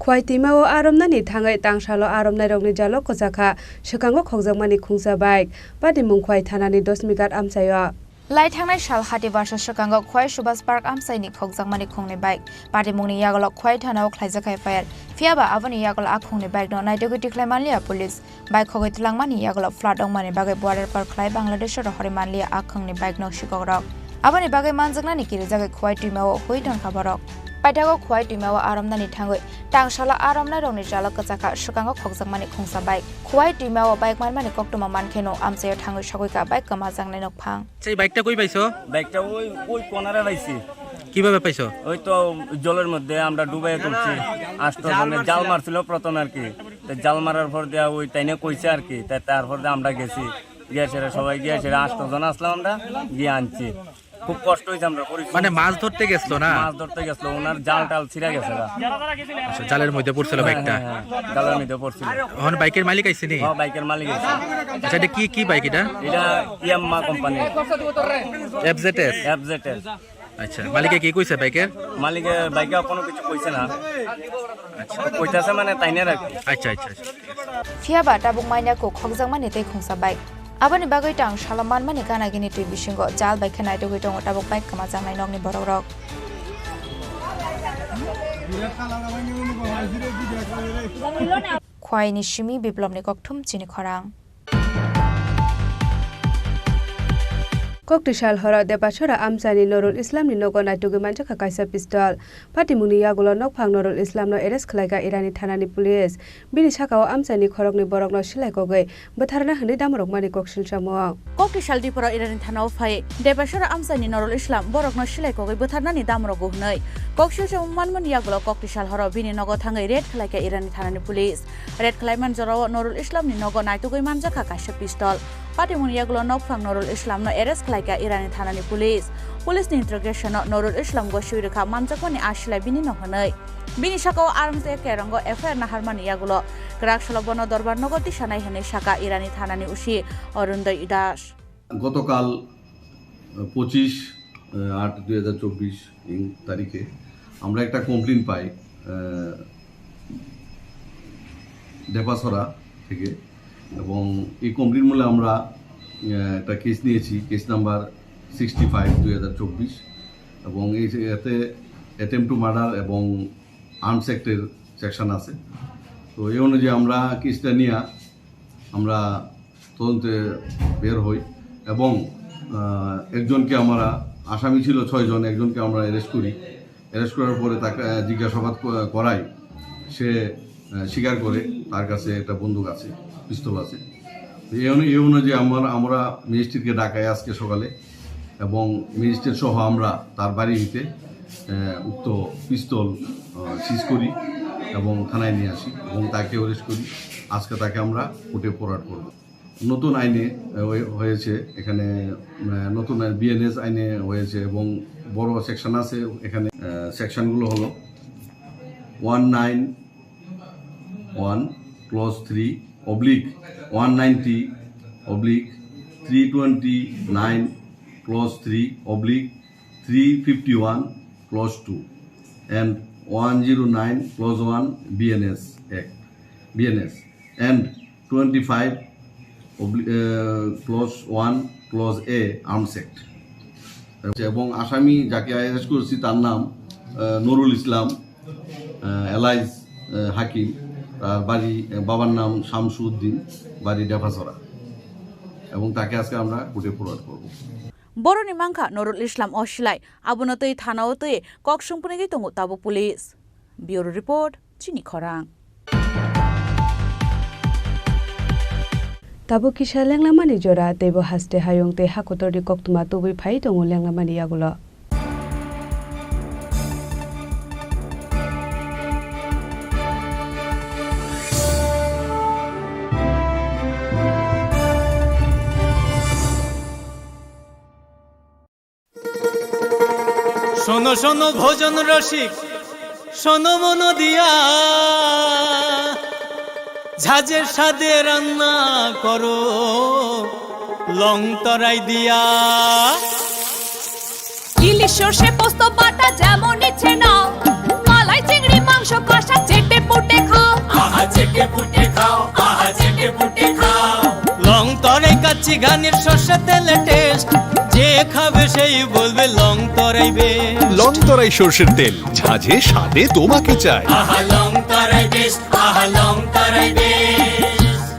Khwai twima o aromnani thangwi tangsalo aromnairokni jalo kwchakha, swkango khokjakmani khungsa bike. Patimung Khwai thanani Dosmighat amchaio. Lai thangnai sal hati barsa swkango Khwai Subhas Park amchaini khokjakmani khungni bike. Patimungni yagulo Khwai thanao khlaijak F I R. Phiyaba aboni yagulo a khungni bike no naitugwi tikhlai manliya police. Bike khogwi twlangmani yagulo flood wngmani bagwi border par khlai Bangladesh o rohorwi manliya a khungni bike no sikokrok. Aboni bagwi manjaknani kirijagwi Khwai twima o hui tongkha borok. Paithago Khwai twima o aromnani thangwi tangsalo aromnairokni jalo kwchakha, swkango khokjakmani khungsa bike. Khwai twima o bike manmani koktwma mankheno amchaio thangwi sogwikha bike kwmajaknai nokphang. Sei bike ta koi paiso? Bike ta oi, oi konare paisi. কিভাবে পাইছো? ওই তো জলের মধ্যে আমরা ডুবাইয়া তুলছি, আষ্ট জনে জাল মারছিল প্রথমে আর কি। তো জাল মারার পর দিয়া ওই তাইনে কইছে আর কি, তাই তারপর দিয়ে আমরা গেছি, গিয়ে সেটা সবাই গিয়ে সেটা আষ্ট জন আসলাম আমরা, গিয়ে আনছি। খুব কষ্ট হয়েছে, আমরা পরিশ্রম মানে মাছ ধরতে গেছিল না? মাছ ধরতে গেছিল, ওনার জাল টাল ছিঁড়ে গেছে গা। আচ্ছা, জালের মধ্যে পড়ছিল হ্যাঁ, বাইকটা। হ্যাঁ, হ্যাঁ, জালের মধ্যে পড়ছিল। এখন বাইকের মালিক আইছে নি? হ্যাঁ, বাইকের মালিক আইছে। আচ্ছা, এটা কি, কি বাইক এটা? এটা Yamaha company. F Z S? F Z S. আচ্ছা, মালিকে কি কইছে বাইকের? মালিকে বাইকে কোনো কিছু কইছে না। আচ্ছা। কইতাছে মানে তাই না আর কি। আচ্ছা, আচ্ছা, আচ্ছা। Phiyaba tabuk manya kok khokjakmani tei khungsa bike. Aboni bagwi tang salo manmani gana gini twi bisingo jal bai khe naitugwi tongo tabuk bike kwmajaknai nokni borokrok. Khwaini simi Biplopni kokthum chini khorang. Koktisal horo Debasora amchaini Norul Islamni nogo naitugwi manjakha kaisa pistol. Patimungni yagulo nokphang Norul Islamno arrest khlaikha Irani thanani police. Bini sakao amchaini khoroknwi borokno silai kogwi bwtharna hwnwi damrokmani koksil chamung. Koktisal diporo Irani thanao phai Debasora amchaini Norul Islam borokno silai kogwi bwtharnani damrogo hwnwi koksil chamung manmani yagulo Koktisal horo bini nogo thangwi raid khlaikha Irani thanani police. Raid khlaiman jorao Norul Islamni nogo naitugwi manjakha kaisa pistol. Patimungni yagulo nokphang Norul Islamno arrest khlaikha Irani thanani police. Police ni interrogation-o Norul Islam gosiwi rwkha manjakmani a silai bini no hwnwi. Bini sakao Arms Act kerongo F I R naharmani yagulo kwrak salo bono dorbar nogo tisanai hwnwi sakha Irani thanani O C Arundoy Das. গতকাল, আহ, পঁচিশ, আহ, আট দুই হাজার চব্বিশ ইং তারিখে আমরা একটা কমপ্লেন পাই, আহ, ডেপাছড়া থেকে। এবং এই কমপ্লেন মূলে আমরা, আহ, একটা কেস নিয়েছি, কেস নাম্বার সিক্সটি ফাইভ দুই হাজার চব্বিশ। এবং এই যে এতে অ্যাটেম্প টু মার্ডার এবং আর্মস অ্যাক্টের সেকশন আছে। তো এই অনুযায়ী আমরা কেসটা নিয়ে আমরা তদন্তে বের হই এবং, আহ, একজনকে আমরা, আসামি ছিল ছয়জন, একজনকে আমরা অ্যারেস্ট করি। অ্যারেস্ট করার পরে তাকে, আহ, জিজ্ঞাসাবাদ ক-, করাই, সে, আহ, স্বীকার করে তার কাছে একটা বন্দুক আছে, পিস্তল আছে। তো এই অনু-, এই অনুযায়ী আমরা, আমরা ম্যাজিস্ট্রেটকে ডাকাই আজকে সকালে এবং ম্যাজিস্ট্রেট সহ আমরা তার বাড়ি হইতে, আহ, উক্ত পিস্তল, আহ, সিজ করি এবং থানায় নিয়ে আসি এবং তাকে অ্যারেস্ট করি। আজকে তাকে আমরা কোর্টে ফরওয়ার্ড করব। নতুন আইনে, আহ, হয়ে-, হয়েছে এখানে, আহ, নতুন আইন, বিএনএস আইনে হয়েছে এবং বড় সেকশন আছে এখানে। আহ, সেকশনগুলো হলো one nine one clause three oblique one ninety oblique three twenty nine clause three oblique three fifty one clause two and one zero nine clause one BNS act, BNS and twenty five oblique-, uh, clause one clause A arms act. এবং আসামি যাকে অ্যারেস্ট করেছি তার নাম, আহ, নুরুল ইসলাম, আহ, এলাইজ, আহ, হাকিম, তার বাড়ি, আহ, বাবার নাম শামসুদ্দিন, বাড়ি ডেফাছড়া। এবং তাকে আজকে আমরা কোর্টে ফরওয়ার্ড করব। Boroni mankha Norul Islam o silai, abono twi thanao twi kok sungphunigwi tongo tabuk police. Bureau report, Chini Khorang. Tabuk kisa lenglamani jora, teibo haste hayung tei hakotorni koktwma tubui phai tongo lenglamani yagulo. শোনো শোনো ভোজন রসিক, শোনো মন দিয়া, ঝাঁঝের স্বাদে রান্না করো লং তরাই দিয়া। ইলিশ সর্ষে পোস্ত বাটা যেমন ইচ্ছে নাও, মালাই চিংড়ি মাংস কষা চেটে পুটে খাও। আহা চেটে পুটে খাও, আহা চেটে পুটে খাও। লং তরাই কাচ্চি ঘানির সর্ষে তেলে টেস্ট, যে খাবে সেই বলবে লং তরাই বেস্ট। লং তরাই সর্ষের তেল, ঝাঁঝে স্বাদে তোমাকে চাই। আহা লং তরাই বেস্ট, আহা লং তরাই বেস্ট।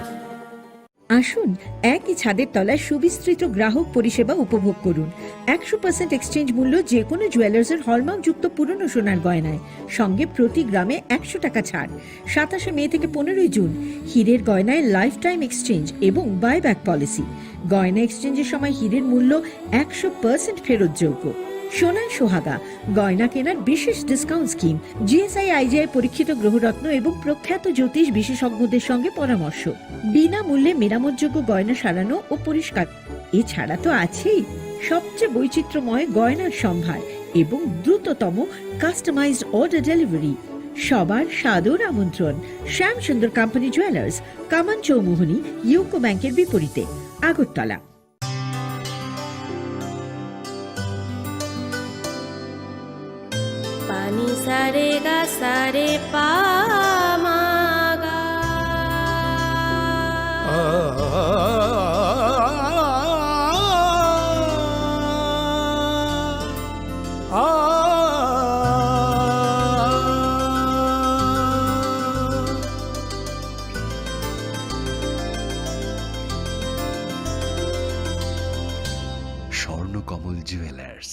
আসুন, একই ছাদের তলায় সুবিস্তৃত গ্রাহক পরিষেবা উপভোগ করুন। একশো পার্সেন্ট এক্সচেঞ্জ মূল্য যে কোনো জুয়েলার্সের হলমার্কযুক্ত পুরনো সোনার গয়নায়, সঙ্গে প্রতি গ্রামে একশো টাকা ছাড়। সাতাশে মে থেকে পনেরোই জুন, হীরের গয়নায় লাইফ টাইম এক্সচেঞ্জ এবং বাইব্যাক পলিসি। গয়না এক্সচেঞ্জের সময় হীরের মূল্য একশো পার্সেন্ট ফেরতযোগ্য। সোনায় সোহাগা, গয়না কেনার বিশেষ ডিসকাউন্ট স্কিম, জিএসআই আইজিআই পরীক্ষিত গ্রহরত্ন এবং প্রখ্যাত জ্যোতিষ বিশেষজ্ঞদের সঙ্গে পরামর্শ। বিনামূল্যে মেরামতযোগ্য গয়না সারানো ও পরিষ্কার। এছাড়া তো আছেই সবচেয়ে বৈচিত্র্যময় গয়নার সম্ভার এবং দ্রুততম কাস্টমাইজড অর্ডার ডেলিভারি। সবার সাদর আমন্ত্রণ শ্যাম সুন্দর কোম্পানি জুয়েলার্স, কামান চৌমুহনী, ইউকো ব্যাংকের বিপরীতে, Agartala. Pani sare ga sare pa ma ga. মূল জুয়েলার্স,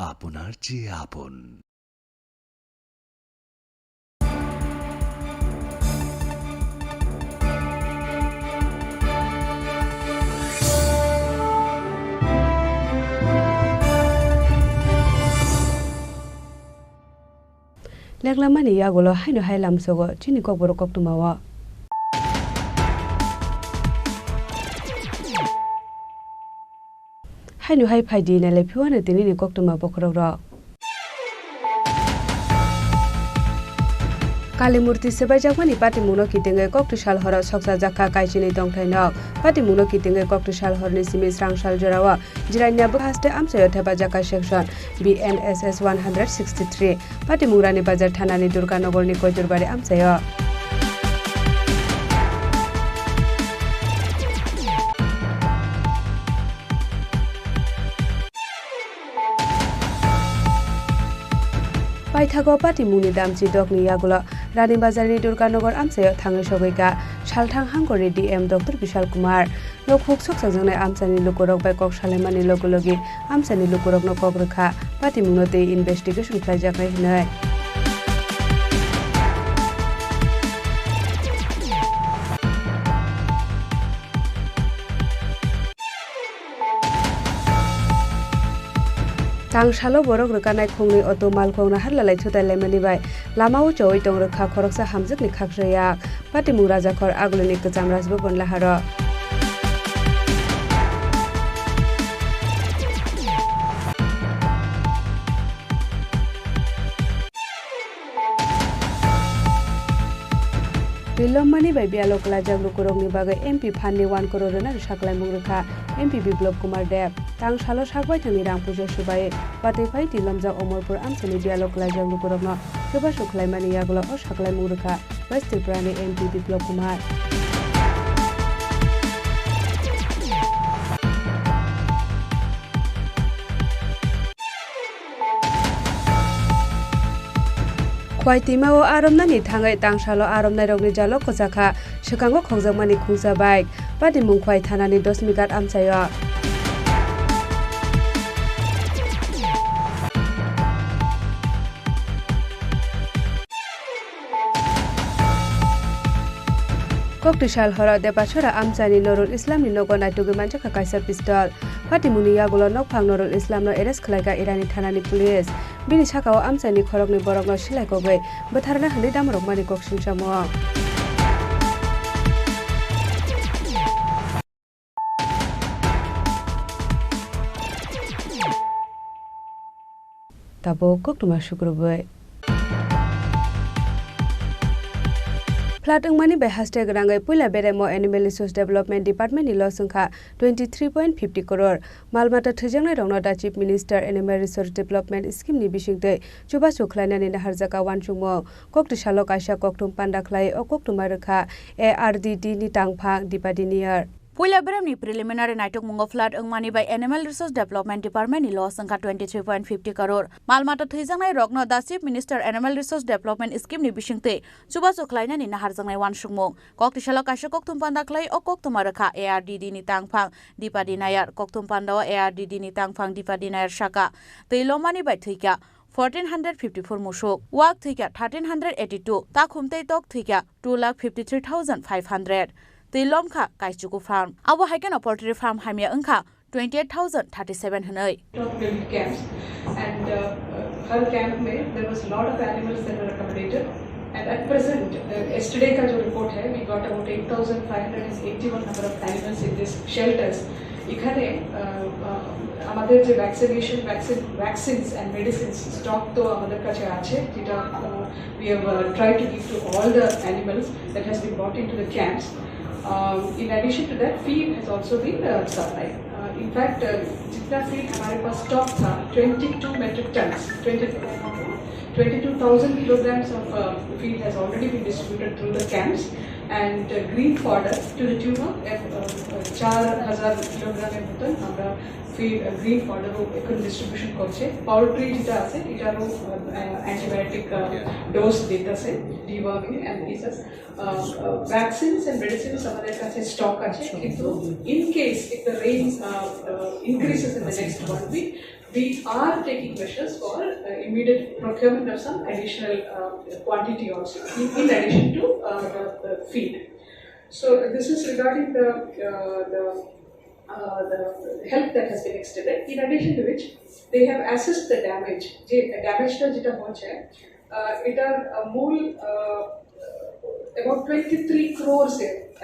আপনার চেয়ে আপন। Leklamani yagulo haino hai lamsogo chini kokborok koktwmao. Haino hai phaidi nailai phiwano tinini koktwma bokhorokrok. Kali murti swbaijakmani patimungno kitingwi koktwsal horo sokchajakha kaichini tongthai nok. Patimungno kitingwi koktwsal horni simi srangsal jorao Jirania bwkha haste amchaio thepajak kha section B N S S one hundred sixty-three. Patimung Rani Bazar thanani Durganogorni Koiturbari amchaio. Paithago patimungni damchi dokni yagulo Rani Bazarni Durganogor amchaio thangwi sogwi kha. Salthang hangkorni D M Doctor Bishal Kumar. Nok huk sokchakjaknai amchaini lukurok bai kok salaimani logi logi amchaini lukurokno kok rwkha, patimungno tei investigation khlaijaknai hwnwi. Tangsalo borok rwkanai khungnwi auto malkhung naharlalai thutai laimani bai lamao chowi tong rwkha khoroksa hamjwkni khaksa yak. Patimung Rajakhor Agulini Kwcham Rajbhavan Laharo. Twi lommani bai biyalo kwlaijak lukurokni bagwi M P phanni one crore rwna saklaimung rwkha M P Biplop Kumar Deb. Tangsalo sakbaithangni rang puja subai watwi phai twi lomjak Omorpur amchaini biyalo kwlaijak lukurokno chubachu khlaimani yagulo o saklaimung rwkha. West Tripurani M P Biplop Kumar. Khwai twimao aromnani thangwi tangsalo aromnairokni jalo kwchakha, swkango khokjakmani khungsa bike. Patimung Khwai thanani Dosmighat amchaio. Koktwsal horo Debasora amchaini Norul Islamni nogo naitugwi manjakha kaisa pistol. Patimungni yagulo nokphang Norul Islamno arrest khlaikha Irani thanani police. Bini sakao amchaini khoroknwi borokno silai kogwi bwtharna hwnwi damrokmani kok singsamung. Tabuk koktwma sukrubwi. Flood wngmani bai haste gwnangwi puila beremo Animal Resource Development Department ni loss wngkha twenty three point fifty crore. Malmata thwijaknairokno da Chief Minister Animal Resource Development Scheme ni bisingtwi chubachu khlainani naharjakha uansukmung. Koktwsalo kaisa kokthum panda khlai o koktwma rwkha A R D D ni tangphang Dipadi Niyar. Puila beremni preliminary naitokmungo flood wngmani bai Animal Resource Development Department ni loss wngkha twenty three point fifty crore. Malmata thwijaknai rokno da Chief Minister Animal Resource Development Scheme ni bisingtwi chubachu khlainani naharjaknai uansukmung. Koktwsalo kaisa kokthum panda khlai o koktwma rwkha A R D D ni tangphang Dipadi Nayar. Kokthum pandao A R D D ni tangphang Dipadi Nayar saka twi lomani bai thwikha fourteen hundred fifty four musuk, wak thwikha thirteen hundred eighty two, takhum tei tok thwikha two lakh fifty three thousand five hundred, tei lomkha kaichuku farm. Abo hai kheno poultry farm hamya wngkha twenty eight thousand thirty seven hwnwi. Of milk camps and uh, uh, हर कैंप में there was a lot of animals that were accommodated and at present uh, yesterday का जो रिपोर्ट है, we got about eight thousand five hundred and eighty one number of animals in these shelters. এখানে আহ, আহ, আমাদের যে vaccination vaccine vaccines and medicines stock তো আমাদের কাছে আছে, যেটা we have tried to give to all the animals that has been brought into the camps. In addition to that, feed has also been supplied. In fact, जितना फीड हमारे पास स्टॉक था, twenty two metric tons, twenty twenty two thousand kilograms of feed has already been distributed through the camps. and uh, green fodder to the tune of uh, uh, চার হাজার কিলোগ্রামের মতন আমরা feed green ফডারও এখন ডিস্ট্রিবিউশন করছে। পোলট্রি যেটা আছে এটারও অ্যান্টিবায়োটিক ডোজ দিতেছে, ডিওয়ার্মিং অ্যান্ড ইসাস। ভ্যাকসিনস অ্যান্ড মেডিসিনস আমাদের কাছে স্টক আছে, কিন্তু in case if the rains increases in the next one week, we are taking measures for uh, immediate procurement of some additional uh, quantity also in, in addition to uh, the, the feed. So this is regarding the uh, the uh, the help that has been extended. In addition to which, they have assessed the damage. যে ড্যামেজটা যেটা হচ্ছে, uh, এটার uh, মূল uh, about twenty-three crores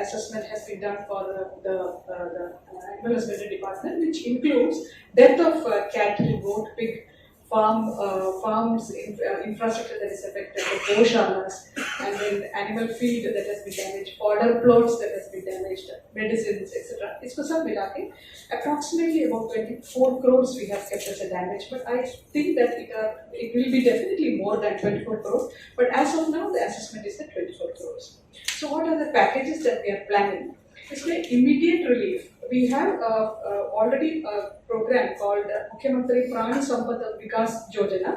assessment has been done for the, the, uh, the animal husbandry department, which includes death of uh, cattle, goat, pig, farm, uh, farms, in, uh, infrastructure that is affected, the goshalas, and then animal feed that has been damaged, fodder plots that has been damaged, medicines, et cetera. इसको सब मिला के approximately about twenty-four crores we have kept as a damage, but I think that it, uh, it will be definitely more than twenty-four crores, but as of now the assessment is at twenty-four crores. So what are the packages that we are planning? इसमें immediate relief, we have uh, uh, already a program called uh, Mukhyamantri Pran Sampada Vikas Yojana,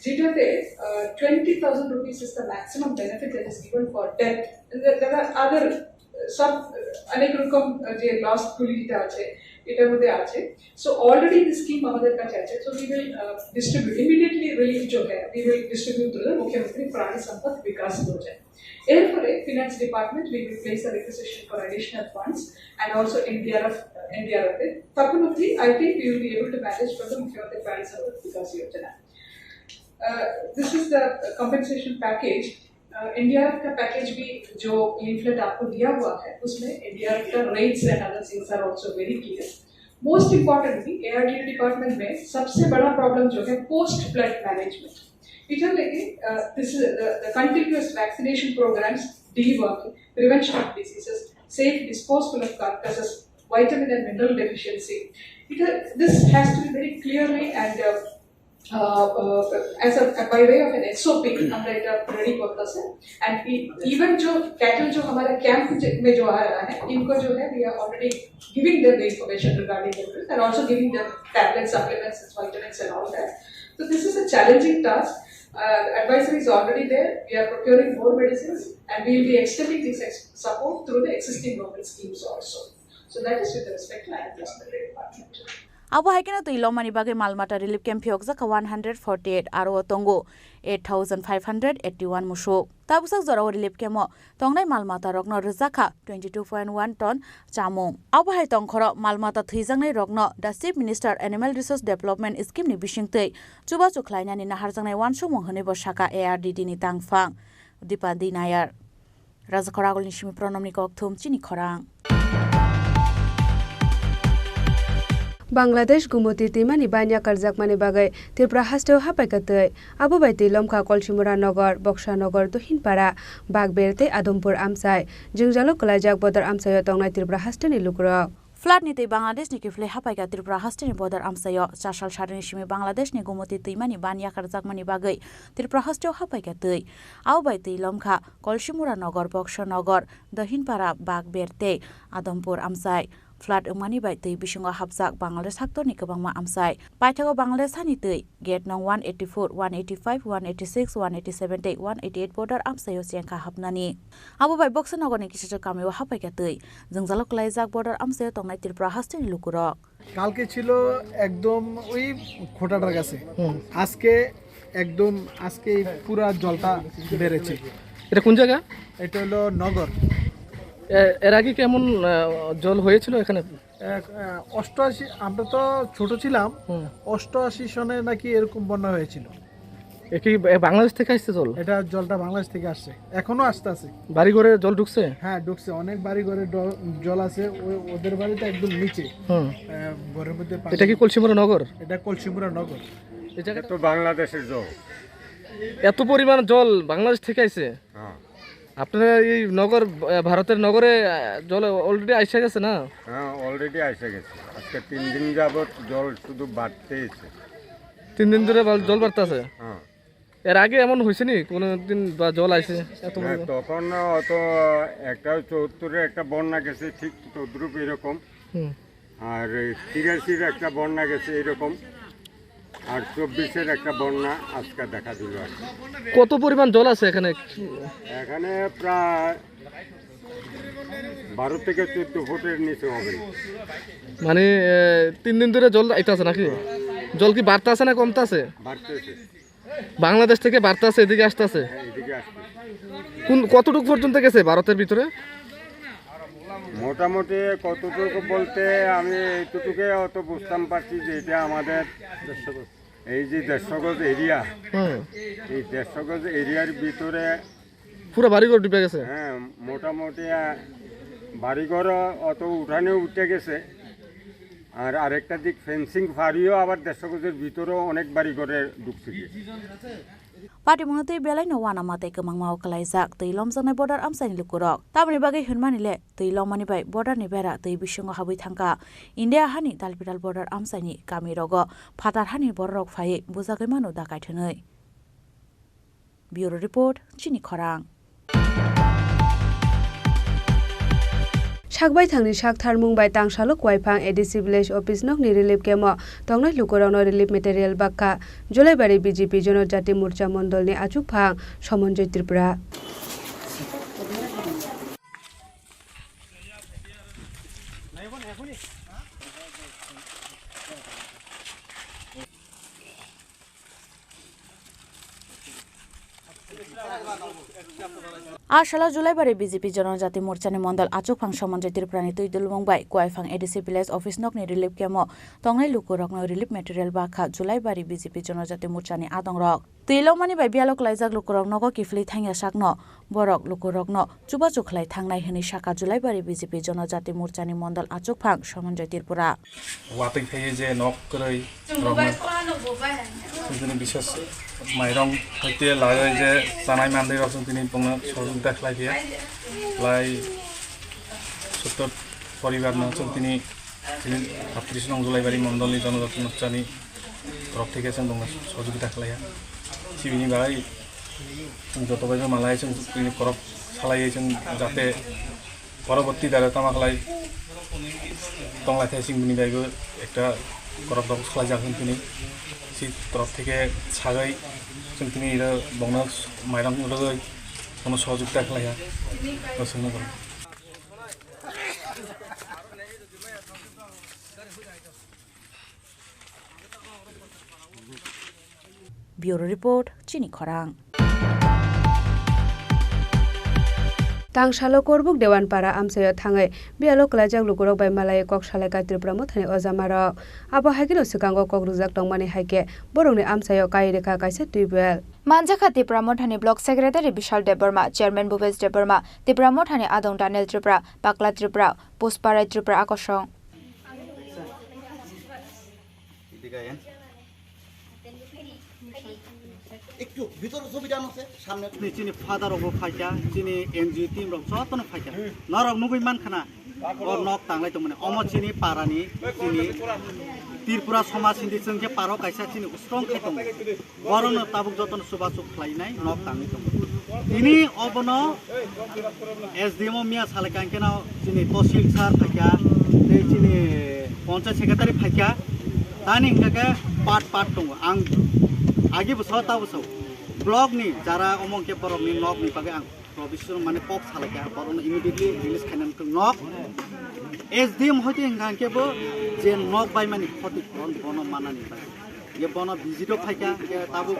যেটাতে uh, twenty thousand rupees is the maximum benefit that is given for death. And there, there are other uh, sub uh, অনেক রকম uh, যে লস গুলি যেটা আছে এটার মধ্যে আছে। So already the scheme আমাদের কাছে আছে। So we will uh, distribute immediately relief जो है, we will distribute through the Mukhyamantri Pran Sampada Vikas Yojana. এরপরে finance department will place a requisition for additional funds and also NDRF, NDRF এ তখন অবধি I think we will be able to manage from the Mukhyamantri Pran Sampada Vikas Yojana. This is the compensation package. NDRF का पैकेज भी जो लीफलेट आपको दिया हुआ है, उसमें एनडीआरएफ का rates and other things are also very clear. Most importantly, ARDA department में सबसे बड़ा प्रॉब्लम जो है पोस्ट फ्लड मैनेजमेंट। इधर लेके this is the continuous vaccination programmes, deworming, prevention of diseases, safe disposal of carcasses, vitamin and mineral deficiency. इधर this has to be very clearly and uh, uh, uh, as a by way of an SOP আমরা এটা রেডি করতেছে। And even जो कैटल जो हमारे कैंप में जो आ रहा है, इनको जो है, we are already giving them the information regarding the pills and also giving them tablet supplements, vitamins and all that. So this is a challenging task. Uh, advisory is already there. We are procuring more medicines and we will be extending this ex- support through the existing government schemes also. So that is with respect to animal husbandry department. Abo hai kheno twi lomani bagwi mal mata relief camp phiyokjak kha one hundred forty eight, aro o tongo eight thousand five hundred eighty one musuk. Tabuksak jorao relief camp o tongnai mal mata rokno rwjak kha twenty two point one ton chamung. Abo hai tongkhoro mal mata thwijaknai rokno the Chief Minister Animal Resource Development Scheme ni bisingtwi chubachu khlainani naharjaknai uansukmung hwnwi bo sakha A R D D ni tangphang Dipadi Nayar. Rajakhor Agulni simi Pronomni kokthum chini khorang. Bangladesh Gumoti twimani ban yakarjakmani bagwi Tripura hasteo hapaikha twi. Abo bai twi lomkha Kolsimura Nogor, Boksa Nogor, Dohinpara, Bagber tei Adompur amchai. Jwngjalo kwlaijak bodor amchaio tongnai Tripura hasteni lukurok. Flood ni twi Bangladesh ni kiphilwi hapaikha Tripura hasteni bodor amchaio. Chasal sarini simi Bangladesh ni Gumoti twimani ban yakarjakmani bagwi Tripura hasteo hapaikha twi. Abo bai twi lomkha Kolsimura Nogor, Boksa Nogor, Dohinpara, Bagber tei Adompur amchai. Flood wngmani bai twi bisingo hapjak Bangladesh haktorni kwbangma amchai. Paithago Bangladesh hani twi gate nong one eighty four, one eighty five, one eighty six, one eighty seven tei one eighty eight border amchaio chengkha hapnani. Abo bai Boksa Nogorni kisijak kamio hapaikha twi. Jwngjalo kwlaijak border amchaio tongnai Tripura hasteni lukurok. কালকে ছিল একদম ওই খোটাটার কাছে, হুম। আজকে একদম, আজকে এই পুরা জলটা বেড়েছে। এটা কোন জায়গা? এটা হলো নগর। এ-, এর আগে কেমন, আহ, জল হয়েছিল এখানে? এক, আহ, অষ্টআশি, আমরা তো ছোট ছিলাম, হুম। অষ্টআশি সনে নাকি এরকম বন্যা হয়েছিল। এ কি, এ, বাংলাদেশ থেকে আসছে জল? এটা জলটা বাংলাদেশ থেকে আসছে, এখনো আসতে আছে। বাড়ি ঘরে জল ঢুকছে? হ্যাঁ, ঢুকছে, অনেক বাড়ি ঘরে ড-, জল আছে, ওই, ওদের বাড়িতে একদম নিচে। হুম। আহ, ঘরের মধ্যে পানি। এটা কি কলসিমুড়া নগর? এটা কলসিমুড়া নগর। এই জায়গাটা এটা তো বাংলাদেশের জল। এত পরিমাণ জল বাংলাদেশ থেকে আইছে? হ্যাঁ। আপনারা এই নগর, আহ, ভারতের নগরে, আহ, জল already আইসা গেছে না? হ্যাঁ, already আইসা গেছে। আজকে তিন দিন যাবত জল শুধু বাড়তেইছে। তিন দিন ধরে বাল-, জল বাড়তেছে? হ্যাঁ। এর আগে এমন হয়েছে নি কোনোদিন বা জল আইছে এত না, পরিমাণ? তখন অত একটা চুয়াত্তরে একটা বন্যা গেছে, ঠিক তদ্রুপ এরকম। হুম। আর তিরাশির একটা বন্যা গেছে এরকম, আর চব্বিশের একটা বন্যা আজকে দেখা দিল আর কি। কত পরিমাণ জল আছে এখানে? এখানে প্রায় বারো থেকে চোদ্দ ফুটের নিচে হবে। মানে, এ, তিন দিন ধরে জল আইতাছে নাকি? জল কি বাড়তাছে না কমতাছে? বাড়তেছে। বাংলাদেশ থেকে বাড়তাছে, এদিকে আসতাছে। হ্যাঁ, এদিকে আসতেছে। কোন, কতটুকু পর্যন্ত গেছে ভারতের ভিতরে? মোটামুটি কতটুকু বলতে আমি এইটুকুকে অত বুঝতাম পারছি যে এটা আমাদের এই যে দেড়শো গজ এরিয়া, হুম। এই দেড়শো গজ এরিয়ার ভিতরে পুরো বাড়িঘর ডুবে গেছে? হ্যাঁ, মোটামুটি, আহ, বাড়িঘর অত উঠানে উঠে গেছে। আর আরেকটা দিক ফেন্সিং ফাড়িও আবার দেড়শো গজের ভিতরেও অনেক বাড়িঘরে ঢুকছে গিয়ে। Patimungno twi belaino uanama tei kwmangmao kwlaijak twi lomjaknai border amchaini lukurok. Tamoni bagwi hwnmani le twi lomani bai border ni bera twi bisingo habwi thangkha. India hani dalbidal border amchaini kamirogo phatar hani bororok phaiwi bujagwi mano da kaithwnwi. Bureau Report, Chini Khorang. Sakbaithangni sak tharmung bai Tangsalo Kuaifang A D C Village Office nokni relief camp o tongnai lukurokno relief material bakha Julaibari B J P Jonojati Morcha Mondolni achukphang Somonjoy Tripura. A salo Julaibari B J P Jonojati Morchani Mondol achukphang Somonjoy Tripurani twi dulmung bai Kuaifang A D C Village Office nokni relief camp o tongnai lukurokno relief material bakha Julaibari B J P Jonojati Morchani adongrok. Twi lomani bai biyalo klaijak lukurok nogo kiphilwi thangya sakno borok lukurokno chubachu khlai thangnai hwnwi sakha Julaibari B J P Jonojati Morchani Mondol achukphang Somonjoy Tripura. Watwi phaiwi je nok kwrwi rokno chwng tini bises mairong hoite laiwi je chanai mandirok chwng tini bongno sohojogita khlai phiya. Lai sottor poribarno chwng tini, tini baptris nong Julaibari Mondolni Jonojati Morchani torok theke chwng bongno sohojogita khlaiya. Sibini bagwi chwng joto bai malai chwng tini korok salaiwi chwng jate poroborti dare tama khlai tonglai thai chwng bini baibo ekta korok dok khlaijak hwn tini. Si torok theke sagwi chwng tini iro bongno mairang rwgwi bono sohojogita khlaiya. O chwngno bono. Bureau Report, Chini Khorang. Tangsalo Korbuk Dewanpara amchaio thangwi biyalo kwlaijak lukurok bai malaiwi kok salaikha Tripura Mothani ojamarok. Abo hai kheno swkango kok rwjak tongmani hai khe borokni amchaio kai rwkha kaisa tubewell. Manjakha Tripura Mothani Block Secretary Bishal Debbarma, Chairman Bhupesh Debbarma, Tripura Mothani adong Daniel Tripura, Pakla Tripura, Pushpa Rai Tripura akosong. এদিকে আইন। একটু ভিতরে ছবিটা আনো, সামনে। Chini, chini father rokbo phaikha, chini N G O team rok jotono phaikha. Norok nugwi mankha na, o nok tanglai tongmani. Omo chini parani, chini Tripura somaj hindi chwng khe paro kaisa chini strong khe tongo. Borokno tabuk jotono chubachu khlainai nok tangwi tongo. Tini obono S D M o miya salai kha, hwnkhe no chini Tosil sir phaikha, tei chini Panchayat Secretary phaikha. Tani hwnkha khe part part tongo. Ang agi bwsao ta bwsao block ni jara omo hwnkhe borokni nokni bagwi ang provision mane kok salai kha, borokno immediately release khainani nok. S D M hoite hwnkha hwnkhe bo je nok baimani khoti phuron bono manani bagwi. Ye bono visit o phaikha, ye tabuk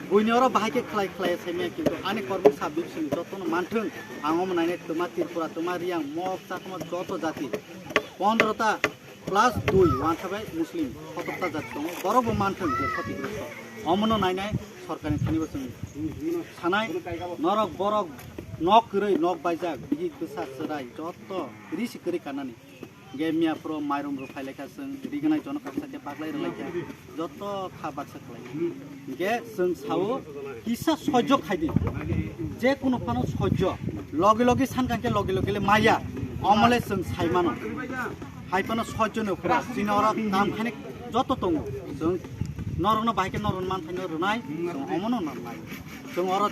buini oro bahai khe khlai khlai saimaya, kintu ani Korbuk sub division ni jotono manthung, ang omo nainai twma Tripura, twma Riyang, Mok, Chakma joto jati pondro ta plus dui wansabai Muslim, khotokta jati tongo, borok bo manthung je khoti grosto. Omono nainai sorkarni thani bo chwng sanai, norok borok nok kwrwi, nok baijak, bihik bwsa chwrai joto risi kwrwi kanani. Ge miya phuru mairum rw phai laikha, chwng rignai jono kaksa khe baglai rw laikha, joto kha baksa khlai. Ge chwng sao kisa sojjo khai di, je kuno phano sojjo, logi logi san kha khe logi logi le maya, omo le chwng sai mano. Hai phano sojjo no phura, chini oro tam khani joto tongo, chwng Norokno bahai khe norokno manthai no rwnai, chwng omono no rwnai. Chwng oro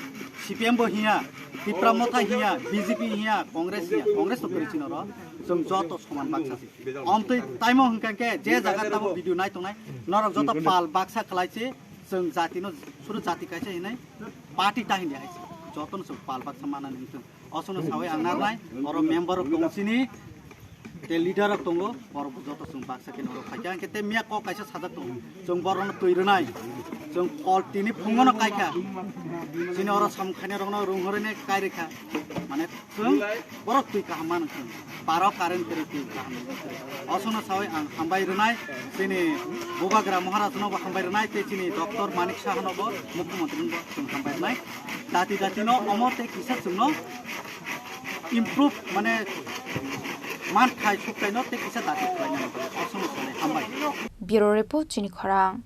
C P M bo hiya, Tipra Motha hiya, B J P hiya, Congress hiya, Congress to kwrwi chini oro. Chwng joto soman baksa. Omtwi taimo hwnkha khe je jaga tamo video nai tongnai, norok joto pal baksa khlai se, chwng jati no suru jati kaisa hinai, party ta hindi hai se. Joto no chwng pal baksa manani hwnkhe. Osono sawi ang narnai, oro member rok tongo chini, te leader rok tongo, borok joto chwng baksa khe norok phaikha, hwnkhe te miya kok kaisa sajak tongo, chwng borokno twi rwnai, chwng kol tini phungono kaikha, chini oro samkhaini rokno rung horene kai rikha, mane chwng borok twi kaham mano chwng, baro current kwrwi twi kaham mano chwng. Osono sawi ang hambai rwnai, chini Bubagra Maharaj nobo hambai rwnai, tei chini Doctor Manik Saha nobo, Mukhyamantri nobo chwng hambai rwnai. Dati dati no omo tei kisa chwngno improve mane manthai sukthai no tei kisa dati khlaina nangkha. Aswk no sanai hambai. Bureau Report, Chini Khorang.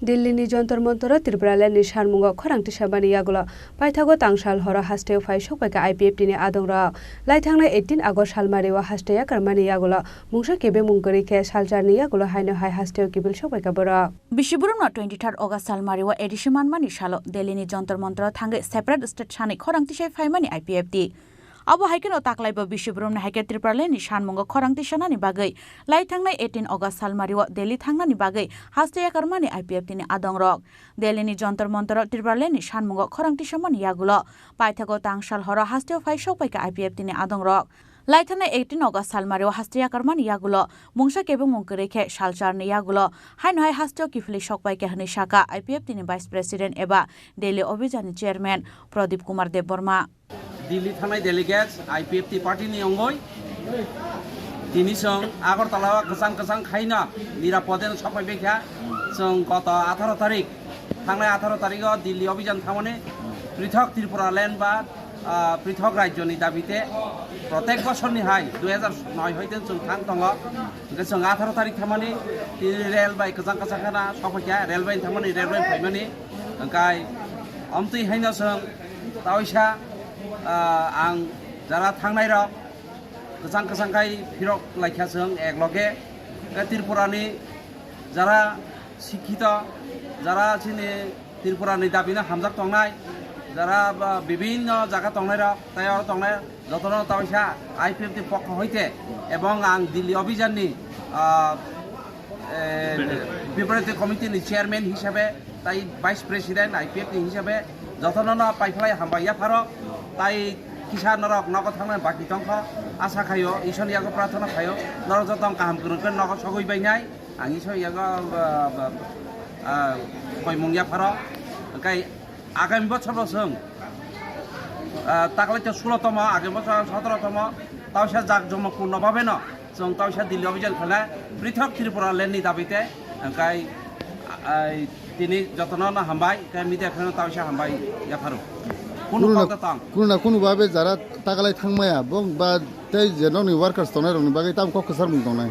Delhi ni Jantar Mantar o Tripura Land ni sanmungo khorang tisamani yagulo paithago tangsal horo hasteo phai sokpaikha I P F T ni adongrok. Laithangnai eighteen August salmari o haste yakarmani yagulo mungsa kebengmung kwrwi khe salcharni yagulo haino hai hasteo kiphil sokpaikha borok. Bisi boromno twenty-third August salmari o A D C manmani salo Delhi ni Jantar Mantar o thangwi separate state sani khorang tisai phaimani I P F T. Abo hai kheno taklaibo bisi boromni hai khe Tripura Land ni sanmungo khorang tisanani bagwi laithangnai eighteen August salmari o Delhi thangnani bagwi haste yakarmani I P F T ni adongrok. Delhi ni Jantar Mantar o Tripura Land ni sanmungo khorang tisamani yagulo paithago tangsal horo hasteo phai sokpaikha I P F T ni adongrok. Laithangnai eighteen August salmari o haste yakarmani yagulo mungsa kebengmung kwrwi khe salcharni yagulo haino hai hasteo kiphilwi sokpaikha hwnwi sakha I P F T ni Vice President eba Delhi Obhijan ni Chairman Pradip Kumar Debbarma. Delhi thangnai delegates I P F T party ni wngwi tini chwng Agartala o kwchang kwchang khaina nirapode no sokpaibaikha. Chwng goto atharo tarik, thangnai atharo tarik o Delhi Obhijan thangmani prithok Tripura Land ba ah, prithok rajyoni dabite protek bosorni hai dui hajar noi hoite chwng thang tongo. Hwnkhe chwng atharo tarik thangmani tini rel bai kwchang kwchang khana sokphaikha, rel bai thangmani, rel bai phaimani. Hwnkhe omtwi haino chwng taoisa, ah, ang jara thangnai rok kwchang kwchang khai phirok laikha chwng ekloge. Hwnkhe Tripurani jara sikhito, jara chini Tripura ni dabi no hamjak tongnai, jara ba bibinno jaga tongnai rok, tei oro tongnai jotono taisa I P F T ni pokho hoite, ebong ang Delhi Obhijan ni, ah, eh, Preparatory Committee ni Chairman hisabe, tai Vice President I P F T ni hisabe, jotono no paiphlai hambai yapharo, tai kisa norok nogo thangnai baki tongkho, asa khaio, Isor ni yago prarthana khaio, norok joto kaham kwrwng khe nogo sogwi bainai. Ang iso yago, ah, ah, ah, koimung yapharo, hwnkhe agami bochor bo chwng, ah, taklai to sulo tomo, agami bochor sotoro tomo, tausa jak jomo purno babe no chwng tausa Delhi Obhijan khala prithok Tripura Land ni dabi te, hwnkhe, ah, tini jotono no hambai, hwnkhe media phano tausa hambai yapharo. Kunu Kunu na, kok ta tang. Kunu na kunu babe jara taklai thangmaya, bo ba tei je nokni workers tongnai rokni bagwi tamo kok kwchar mung tongnai.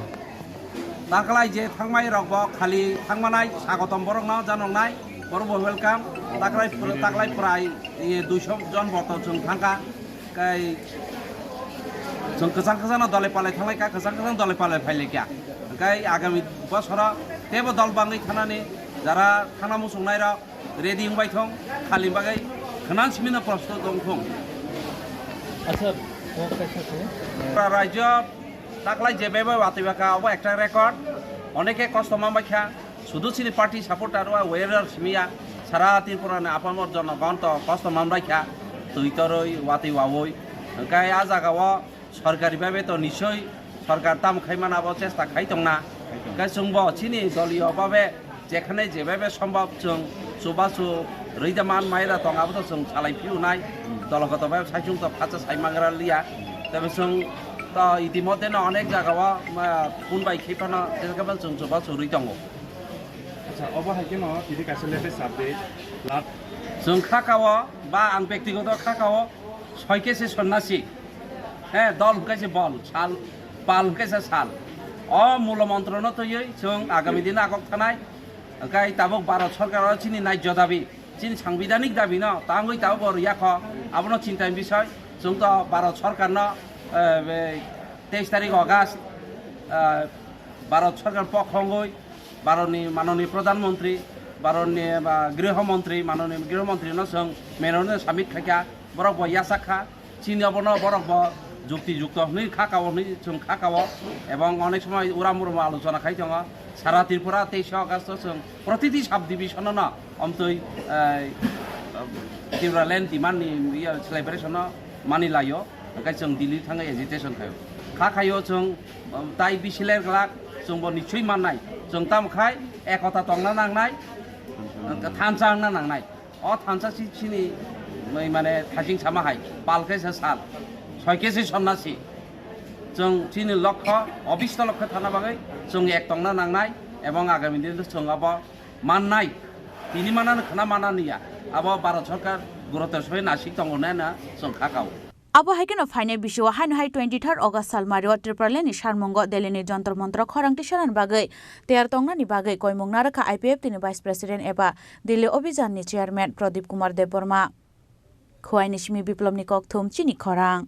Taklai je thangmai rok bo khali thangmanai sagotom borok no janoknai, borok bo welcome. Taklai pr-, taklai prai, eh, duiso jon boto chwng thangkha. Kai chwng kwchang kwchang no dole palai thanglai kha, kwchang kwchang dole palai phailai kha. Kai agami bosoro tebo dol bangwi thanani jara thangna muchungnai rok ready wngbai thong, khali bagwi khwnang simi no prostut wng thong. Acha, kok kaisa se. Pura rajyo taklai je bebe watwi baka obo ekta record, oneke kosto manbai kha, sudu chini party supporter wa warrior simiya, sara Tripura ni apamor jonogon to kosto manbai kha, twi toroi watwi wawi, hwnkhe a jaga o sorkari babe to nisoi sorkar tamo khai mano abo chesta khai tongna. Khai tong. Hwnkhe chwngbo chini doliyo babe jekhane jebabe sombhob chwng chubachu rwida man maira tong abo to chwng salai phiyunai. Hmm. Dologoto babe saichung to phacha sai mangra liya. Tebe chwng to itimodhe no onek jaga o, ma, phone bai khai phano jekhane chwng chubachu rwi tongo. Acha, obo hai kheno tini kaisa latest update. Lat- Chwng kha kao ba ang bektigoto kha kao soi khe se sonnasi. He, dol hwnkhe se bol, sal, pal hwnkhe se sal. O mulo montro no twiwi chwng agami dino akok thanai. Hwnkhe tabuk Bharat sorkar o chini naijyo dabi, chini sangbidhanik dabi no tangwi tabuk bo rwya kho. Abono chinta ni bisoi. Chwng to Bharat sorkar no, eh, be, teis tarik August, eh, Bharat Sarkar pokhongoi, Bharatni Manoni Pradhan Mantri, Bharatni, ba, Griho Mantri, Manoni Griho Mantri no chwng memorandum submit khaikha, borok bo yachak kha, chini obono borok bo jukti jukto hwnwi kha kao hwnwi chwng kha kao, ebong onek somoy uram urum alochona khai tongo. Sara Tripura teis August o chwng protiti sub division no omtwi, eh, Tipraland demand ni, iya, celebration no mani laio, hwnkhe chwng Delhi thangwi agitation khaio. Kha khaio chwng, um, tai bisi ler glak, chwng bo nichoi mannai. Chwng tamo khai ekota tongna nangnai, thansa wngna nangnai. O thansa si chini, mai mane thajing sama hai, pal khe se sal, soi khe se sonnasi. Chwng chini lokho, obisto lokho thana bagwi chwng ek tongna nangnai, ebong agami din chwng abo mannai, tini manani khna manani ya, abo Bharat Sarkar gurutor soi nasik tongo nai na chwng kha kao. Abo hai kheno phainai bisio haino hai twenty third August salmario Tipralandni sarmungo Delhini Jantar Mantar khorang tisanani bagwi tiyar tongnani bagwi koimung narwkha I P F T ni Vice President eba Delhi Obhijanni Chairman Pradip Kumar Debbarma. Khuaini simi Biplobni kokthum chini khorang.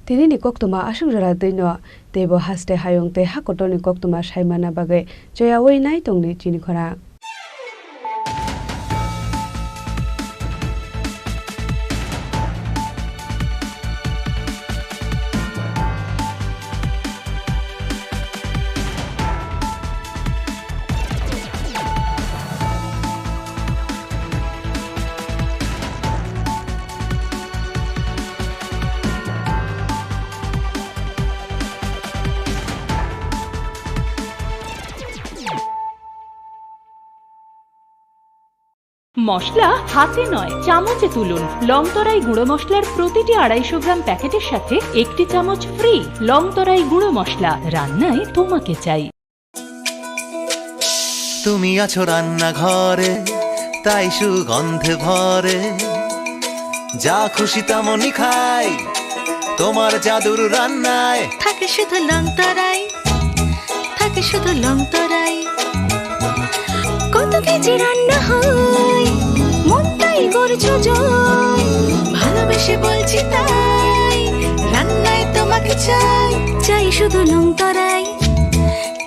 Tinini koktwma aswk jora twino teibo haste hayung tei ha kotorni koktwma saimana bagwi choyaui nai tongdi chini khorang. মশলা হাতে নয়, চামচে তুলুন। লংতরাই গুঁড়ো মশলার প্রতিটি আড়াইশো গ্রাম প্যাকেটের সাথে একটি চামচ ফ্রি। লংতরাই গুঁড়ো মশলা, রান্নায় তোমাকে চাই। তুমি আছো রান্নাঘরে, তাই সুগন্ধে ভরে। যা খুশি তেমনই খাই, তোমার জাদুর রান্নায়। থাকে শুধু লংতরাই, থাকে শুধু লংতরাই। কত কেজি রান্না হয়, মনটাই করছো জয়। ভালোবেসে বলছি তাই, রান্নায় তোমাকে চাই। চাই শুধু লংতরাই,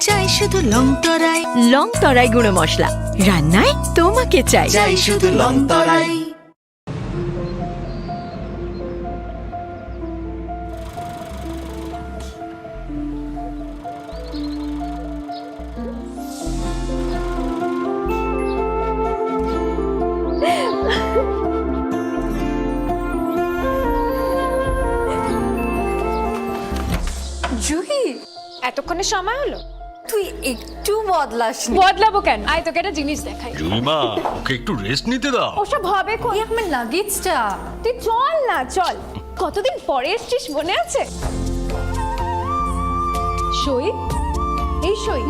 চাই শুধু লংতরাই। লংতরাই গুঁড়ো মশলা, রান্নায় তোমাকে চাই। চাই শুধু লংতরাই। জুহি, এতক্ষণে সময় হলো? তুই একটু বদলাসনি। বদলাবো কেন? আয়, তোকে একটা জিনিস দেখাই। জুইমা, ওকে একটু রেস্ট নিতে দাও। ওসব হবে কোন? এই আমার লাগেজটা। তুই চল না, চল। কতদিন পরে এসছিস, মনে আছে? সই, এই সই।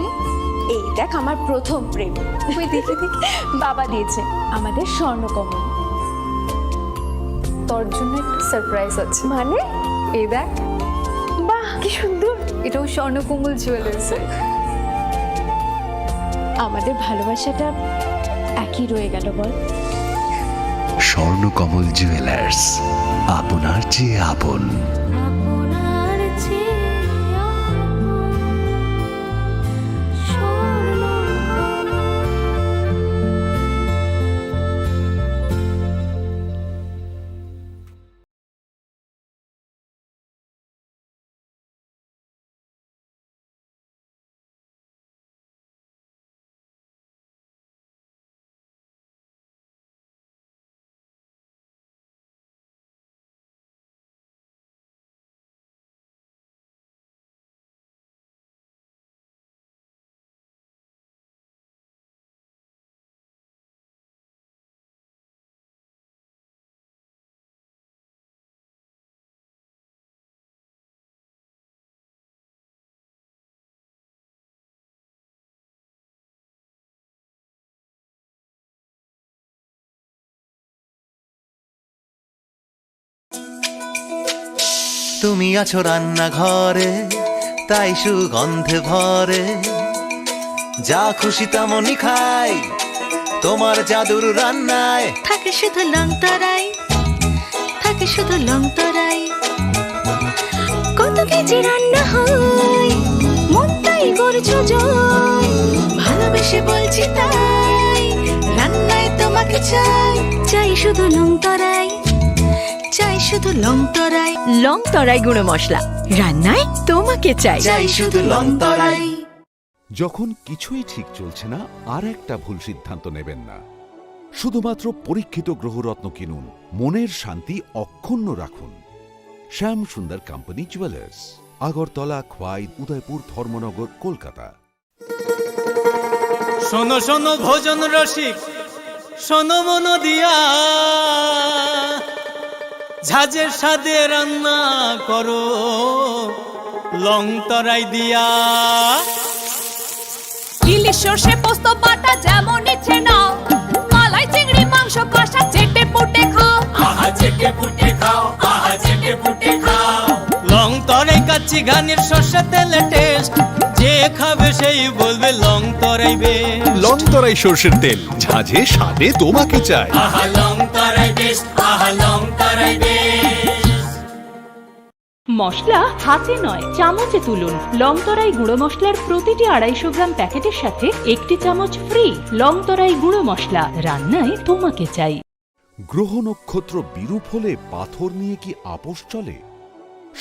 এই দেখ, আমার প্রথম প্রেম। ওই দেখে দেখে বাবা দিয়েছে আমাদের স্বর্ণকমল। তোর জন্য একটা সারপ্রাইজ আছে। মানে? এই দেখ। বাহ, কি সুন্দর। এটাও স্বর্ণকমল জুয়েলার্সের। আমাদের ভালোবাসাটা একই রয়ে গেল, বল? স্বর্ণকমল জুয়েলার্স, আপনার চেয়ে আপন। তুমি আছো রান্নাঘরে, তাই সুগন্ধে ভরে। যা খুশি তেমনই খাই, তোমার জাদুর রান্নায়। থাকে শুধু লংতরাই, থাকে শুধু লংতরাই। কত কেজি রান্না হয়, মনটাই করছো জয়। ভালোবেসে বলছি তাই, রান্নায় তোমাকে চাই। চাই শুধু লং তরাই, চাই শুধু লং তরাই। লং তরাই গুঁড়ো মশলা, রান্নায় তোমাকে চাই। চাই শুধু লং তরাই। যখন কিছুই ঠিক চলছে না, আর একটা ভুল সিদ্ধান্ত নেবেন না। শুধুমাত্র পরীক্ষিত গ্রহরত্ন কিনুন, মনের শান্তি অক্ষুণ্ণ রাখুন। শ্যাম সুন্দর কোম্পানি জুয়েলার্স, আগরতলা, খোয়াই, উদয়পুর, ধর্মনগর, কলকাতা। শোনো শোনো ভোজন রসিক, শোনো মন দিয়া, ঝাঁঝের স্বাদে রান্না করো লং তরাই দিয়া। ইলিশ সর্ষে পোস্ত বাটা যেমন ইচ্ছে নাও, মালাই চিংড়ি মাংস কষা চেটে পুটে খাও। আহা চেটে পুটে খাও, আহা চেটে পুটে খাও। লং তরাই কাচ্চি ঘানির সর্ষে তেলে টেস্ট, যে খাবে সেই বলবে লং তরাই বেস্ট। লং তরাই সর্ষের তেল, ঝাঁঝে স্বাদে তোমাকে চাই। আহা লং তরাই বেস্ট, আহা লং তরাই বেস্ট। মশলা হাতে নয়, চামচে তুলুন। লং তরাই গুঁড়ো মশলার প্রতিটি আড়াইশো গ্রাম প্যাকেটের সাথে একটি চামচ ফ্রি। লং তরাই গুঁড়ো মশলা, রান্নায় তোমাকে চাই। গ্রহ নক্ষত্র বিরূপ হলে পাথর নিয়ে কি আপোষ চলে?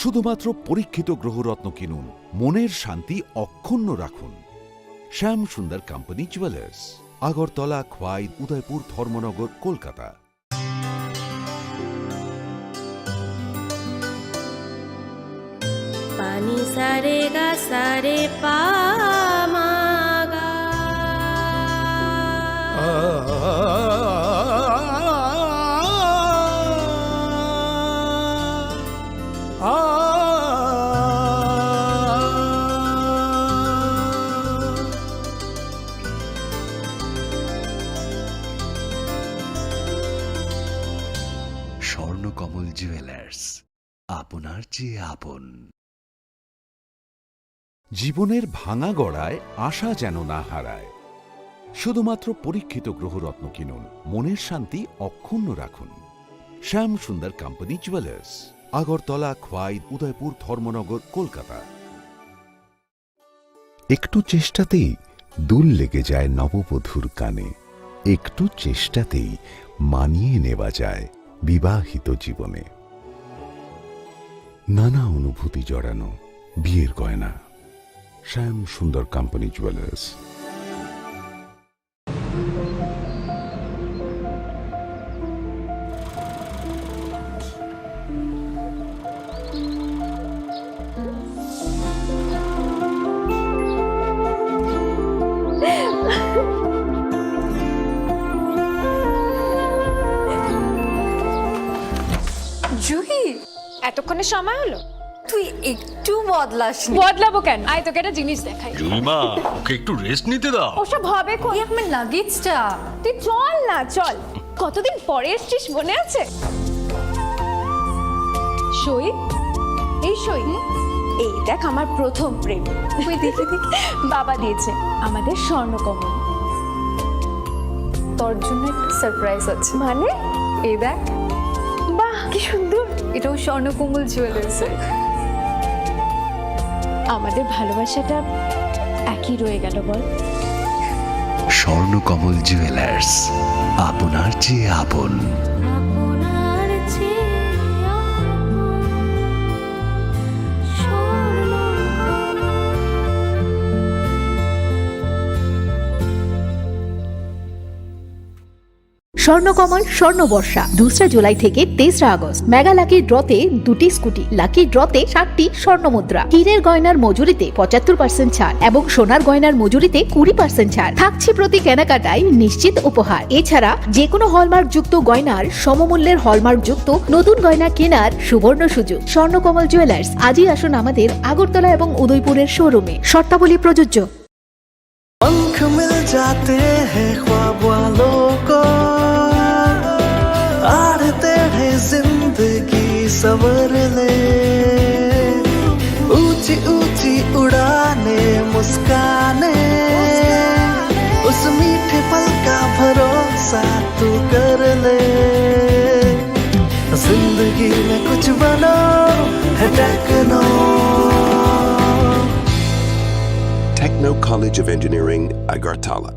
শুধুমাত্র পরীক্ষিত গ্রহরত্ন কিনুন, মনের শান্তি অক্ষুণ্ণ রাখুন। Shyam Sundar company jewellers, Agartala, Khowai, Udaipur, Dharmanagar, Kolkata. Pani sa re ga sa re pa ma ga. Swarnakamal jewellers, আপনার চেয়ে আপন। জীবনের ভাঙা গড়ায় আশা যেন না হারায়। শুধুমাত্র পরীক্ষিত গ্রহরত্ন কিনুন, মনের শান্তি অক্ষুণ্ণ রাখুন। শ্যাম সুন্দর কোম্পানি জুয়েলার্স, আগরতলা, খোয়াই, উদয়পুর, ধর্মনগর, কলকাতা। একটু চেষ্টাতেই দুল লেগে যায় নববধূর কানে, একটু চেষ্টাতেই মানিয়ে নেওয়া যায় বিবাহিত জীবনে। নানা অনুভূতি জড়ানো বিয়ের গয়না। শ্যাম সুন্দর কোম্পানি জুয়েলার্স। জুহি, এতক্ষণে সময় হলো? তুই একটু বদলাসনি। বদলাবো কেন? আয়, তোকে একটা জিনিস দেখাই। জুইমা, ওকে একটু রেস্ট নিতে দাও। ওসব হবে কোন? এই আমার লাগেজটা। তুই চল না, চল। কতদিন পরে এসছিস, মনে আছে? সই, এই সই, এই দেখ আমার প্রথম প্রেম। ওই দেখে দেখে বাবা দিয়েছে আমাদের স্বর্ণকমল। তোর জন্য একটা সারপ্রাইজ আছে। মানে? এই দেখ। বাহ, কি সুন্দর। এটাও স্বর্ণকমল জুয়েলার্সের। আমাদের ভালোবাসাটা একই রয়ে গেল, বল? স্বর্ণকমল জুয়েলার্স, আপনার চেয়ে আপন। আপনার চেয়ে আপন। স্বর্ণকমল। স্বর্ণকমল স্বর্ণবর্ষা, দোসরা জুলাই থেকে তেসরা আগস্ট। মেগা লাকি ড্রতে দুটি স্কুটি, লাকি ড্রতে সাতটি স্বর্ণ মুদ্রা, হীরের গয়নার মজুরিতে পঁচাত্তর পার্সেন্ট ছাড় এবং সোনার গয়নার মজুরিতে কুড়ি পার্সেন্ট ছাড়। থাকছে প্রতি কেনাকাটায় নিশ্চিত উপহার। এছাড়া যে কোনো হলমার্কযুক্ত গয়নার সমমূল্যের হলমার্কযুক্ত নতুন গয়না কেনার সুবর্ণ সুযোগ। স্বর্ণকমল জুয়েলার্স, আজই আসুন আমাদের আগরতলা এবং উদয়পুরের শোরুমে। শর্তাবলী প্রযোজ্য। पंख मिल जाते हैं ख्वाब वालों को, आड़ते हैं जिंदगी संवरने। ऊंची ऊंची उड़ाने, मुस्काने, उस मीठे पल का भरोसा तू कर ले। जिंदगी में कुछ बनो है techno. College of Engineering, Agartala.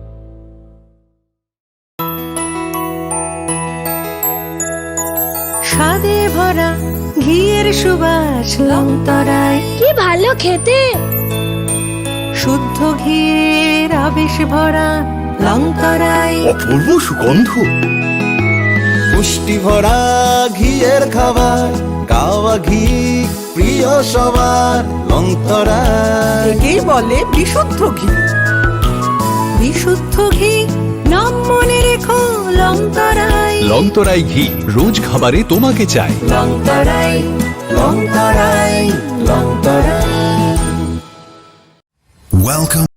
স্বাদে ভরা ঘিয়ের সুবাস লংতরাই। কি ভালো খেতে! শুদ্ধ ঘিয়ের আবেশ ভরা লংতরাই। অপূর্ব সুগন্ধ। পুষ্টি ভরা ঘিয়ের খাবার, গাওয়া ঘি প্রিয় সবার, লংতরাই। একেই বলে বিশুদ্ধ ঘি। বিশুদ্ধ ঘি, নাম মনে রেখো, লংতরাই। লংতরাই ঘি, রোজ খাবারে তোমাকে চাই। লংতরাই, লংতরাই, লংতরাই। Welcome.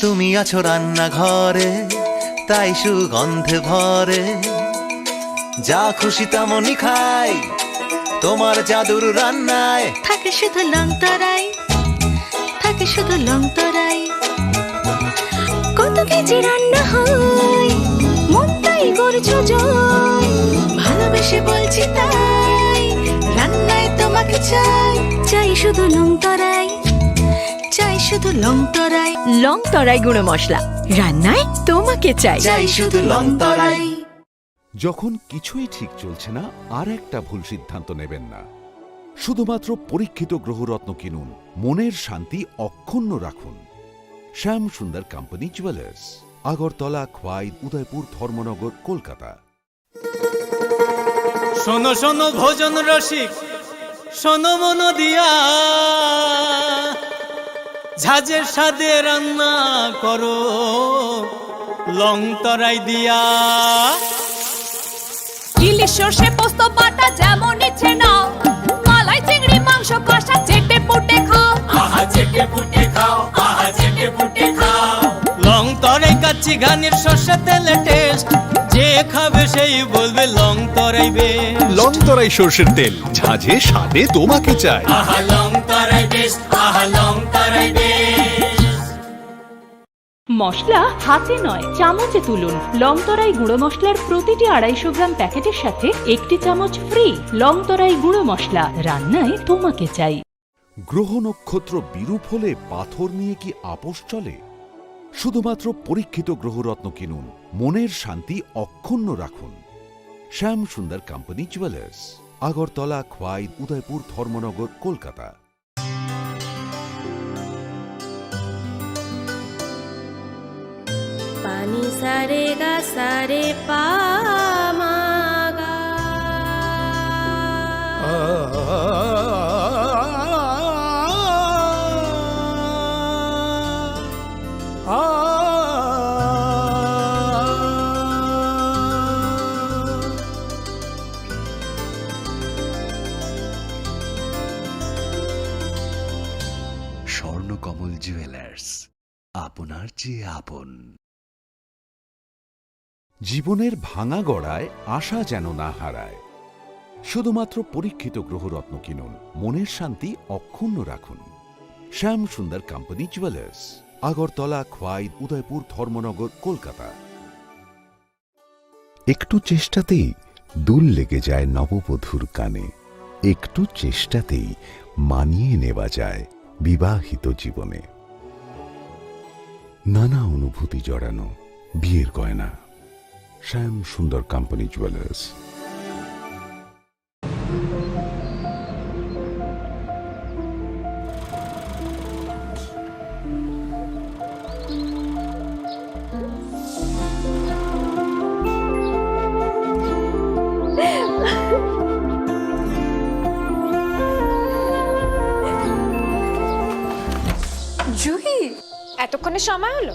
তুমি আছো রান্নাঘরে, তাই সুগন্ধে ভরে। যা খুশি তেমনই খাই, তোমার জাদুর রান্নায়। থাকে শুধু লংতরাই, থাকে শুধু লংতরাই। কত কেজি রান্না হয়, মনটাই করছো জয়। ভালোবেসে বলছি তাই, রান্নায় তোমাকে চাই। চাই শুধু লংতরাই, চাই শুধু লংতরাই। লংতরাই গুঁড়ো মশলা, রান্নায় তোমাকে চাই। চাই শুধু লংতরাই। যখন কিছুই ঠিক চলছে না, আর একটা ভুল সিদ্ধান্ত নেবেন না। শুধুমাত্র পরীক্ষিত গ্রহরত্ন কিনুন, মনের শান্তি অক্ষুণ্ণ রাখুন। শ্যাম সুন্দর কোম্পানি জুয়েলার্স, আগরতলা, খোয়াই, উদয়পুর, ধর্মনগর, কলকাতা। শোনো শোনো ভোজন রসিক, শোনো মন দিয়া, ঝাঁঝের স্বাদে রান্না করো লং তরাই দিয়া। ইলিশ সর্ষে পোস্ত বাটা যেমন ইচ্ছে নাও, মালাই চিংড়ি মাংস কষা চেটে পুটে খাও। আহা চেটে পুটে খাও, আহা চেটে পুটে খাও। লং তরাই কাচ্চি ঘানির সর্ষে তেলে টেস্ট, যে খাবে সেই বলবে লং তরাই বেস্ট। লং তরাই সর্ষের তেল, ঝাঁঝে স্বাদে তোমাকে চাই। আহা লং তরাই বেস্ট, আহা লং তরাই বেস্ট। মশলা হাতে নয়, চামচে তুলুন। লং তরাই গুঁড়ো মশলার প্রতিটি আড়াইশো গ্রাম প্যাকেটের সাথে একটি চামচ ফ্রি। লং তরাই গুঁড়ো মশলা, রান্নায় তোমাকে চাই। গ্রহ নক্ষত্র বিরূপ হলে পাথর নিয়ে কি আপোষ চলে? শুধুমাত্র পরীক্ষিত গ্রহরত্ন কিনুন, মনের শান্তি অক্ষুণ্ণ রাখুন। Shyam Sundar company jewellers, Agartala, Khowai, Udaipur, Dharmanagar, Kolkata. Pani sare ga sare pa ma ga. Swarnakamal jewellers, আপনার চেয়ে আপন। জীবনের ভাঙা গড়ায় আশা যেন না হারায়। শুধুমাত্র পরীক্ষিত গ্রহরত্ন কিনুন, মনের শান্তি অক্ষুণ্ণ রাখুন। শ্যাম সুন্দর কোম্পানি জুয়েলার্স, আগরতলা, খোয়াই, উদয়পুর, ধর্মনগর, কলকাতা। একটু চেষ্টাতেই দুল লেগে যায় নববধূর কানে, একটু চেষ্টাতেই মানিয়ে নেওয়া যায় বিবাহিত জীবনে। নানা অনুভূতি জড়ানো বিয়ের গয়না। শ্যাম সুন্দর কোম্পানি জুয়েলার্স। জুহি, এতক্ষণে সময় হলো?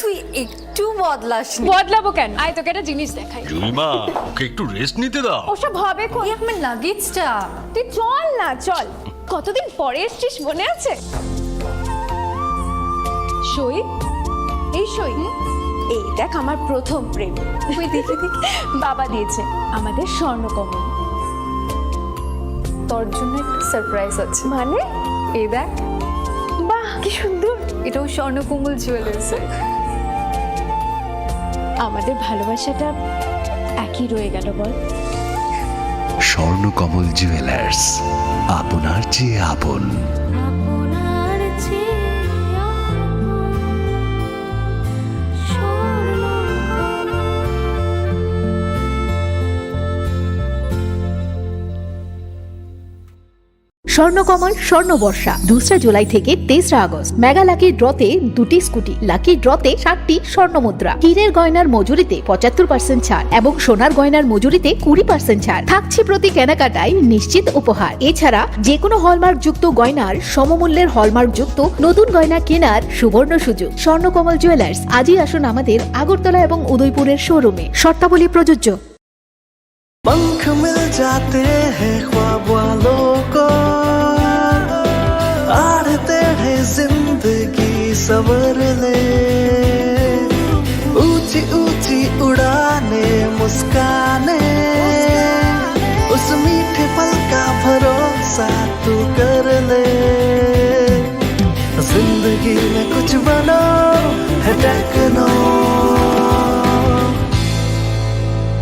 তুই একটু বদলাসনি। বদলাবো কেন? আয়, তোকে একটা জিনিস দেখাই। জুইমা, ওকে একটু রেস্ট নিতে দাও। ওসব হবে কোন? এই আমার লাগেজটা। তুই চল না, চল। কতদিন পরে এসছিস, মনে আছে? সই, এই সই। হুম? এই দেখ, আমার প্রথম প্রেম। ওই দেখি, দেখি। বাবা দিয়েছে, আমাদের স্বর্ণকমল। তোর জন্য একটা সারপ্রাইজ আছে। মানে? এই দেখ। বাহ, কি সুন্দর। এটাও স্বর্ণকমল জুয়েলার্সের। আমাদের ভালোবাসাটা একই রয়ে গেল, বল? স্বর্ণকমল জুয়েলার্স, আপনার চেয়ে আপন। আপনার চেয়ে আপন স্বর্ণকমল। স্বর্ণকমল স্বর্ণবর্ষা, দোসরা জুলাই থেকে তেসরা আগস্ট। মেগা লাকি ড্রতে দুটি স্কুটি, লাকি ড্রতে সাতটি স্বর্ণ মুদ্রা, হীরের গয়নার মজুরিতে পঁচাত্তর পার্সেন্ট ছাড় এবং সোনার গয়নার মজুরিতে কুড়ি পার্সেন্ট ছাড় থাকছে। প্রতি কেনাকাটায় নিশ্চিত উপহার। এছাড়া যে কোনো হলমার্কযুক্ত গয়নার সমমূল্যের হলমার্কযুক্ত নতুন গয়না কেনার সুবর্ণ সুযোগ। স্বর্ণকমল জুয়েলার্স, আজই আসুন আমাদের আগরতলা এবং উদয়পুরের শোরুমে। শর্তাবলী প্রযোজ্য। पंख मिल जाते हैं ख्वाब वालों को, आड़ते हैं जिंदगी संवर ले। ऊंची ऊंची उड़ाने, मुस्काने, उस मीठे पल का भरोसा तू कर ले। जिंदगी में कुछ बनो है techno.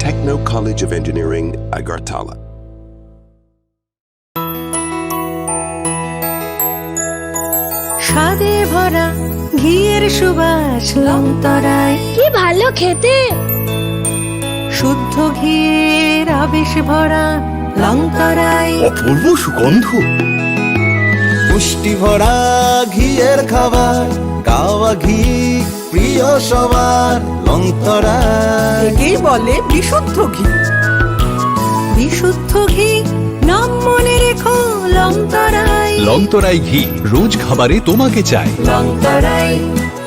Techno College of Engineering, Agartala. স্বাদে ভরা ঘিয়ের সুবাস লংতরায়। কি ভালো খেতে! শুদ্ধ ঘিয়ের আবেশ ভরা লংতরায়। অপূর্ব সুগন্ধ। পুষ্টি ভরা ঘিয়ের খাবার, গাওয়া ঘি প্রিয় সবার লংতরায়। একেই বলে বিশুদ্ধ ঘি। বিশুদ্ধ ঘি, নাম মনে রেখো লংতরায়। লংতরাই ঘি, রোজ খাবারে তোমাকে চাই। লংতরায়,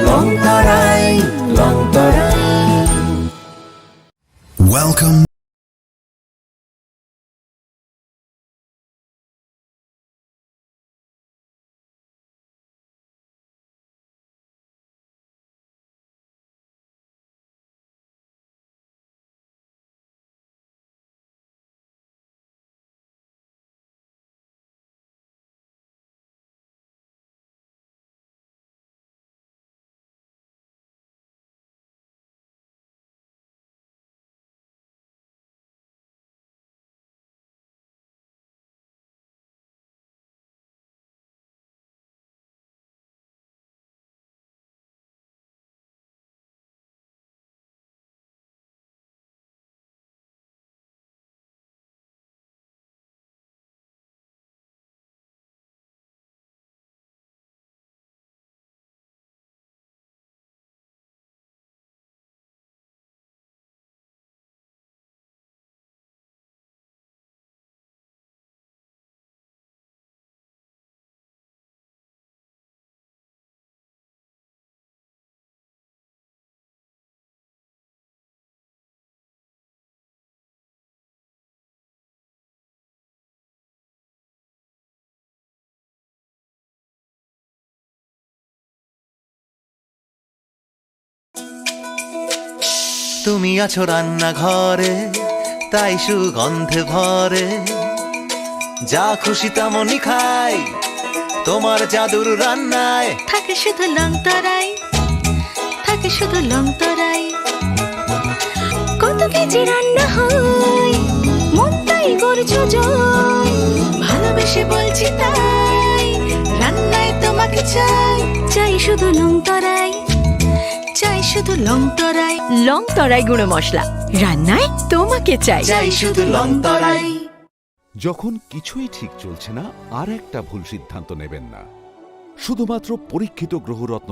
লংতরায়, লংতরায়। Welcome. তুমি আছো রান্নাঘরে, তাই সুগন্ধে ভরে। যা খুশি তেমনই খাই, তোমার জাদুর রান্নায়। থাকে শুধু লংতরাই, থাকে শুধু লংতরাই। কত এই যে রান্না হয়, মনটাই করছো জয়। ভালোবেসে বলছি তাই, রান্নায় তোমাকে চাই। চাই শুধু লং তরাই, চাই শুধু লং তরাই। লং তরাই গুঁড়ো মশলা, রান্নায় তোমাকে চাই। চাই শুধু লং তরাই। যখন কিছুই ঠিক চলছে না, আর একটা ভুল সিদ্ধান্ত নেবেন না। শুধুমাত্র পরীক্ষিত গ্রহরত্ন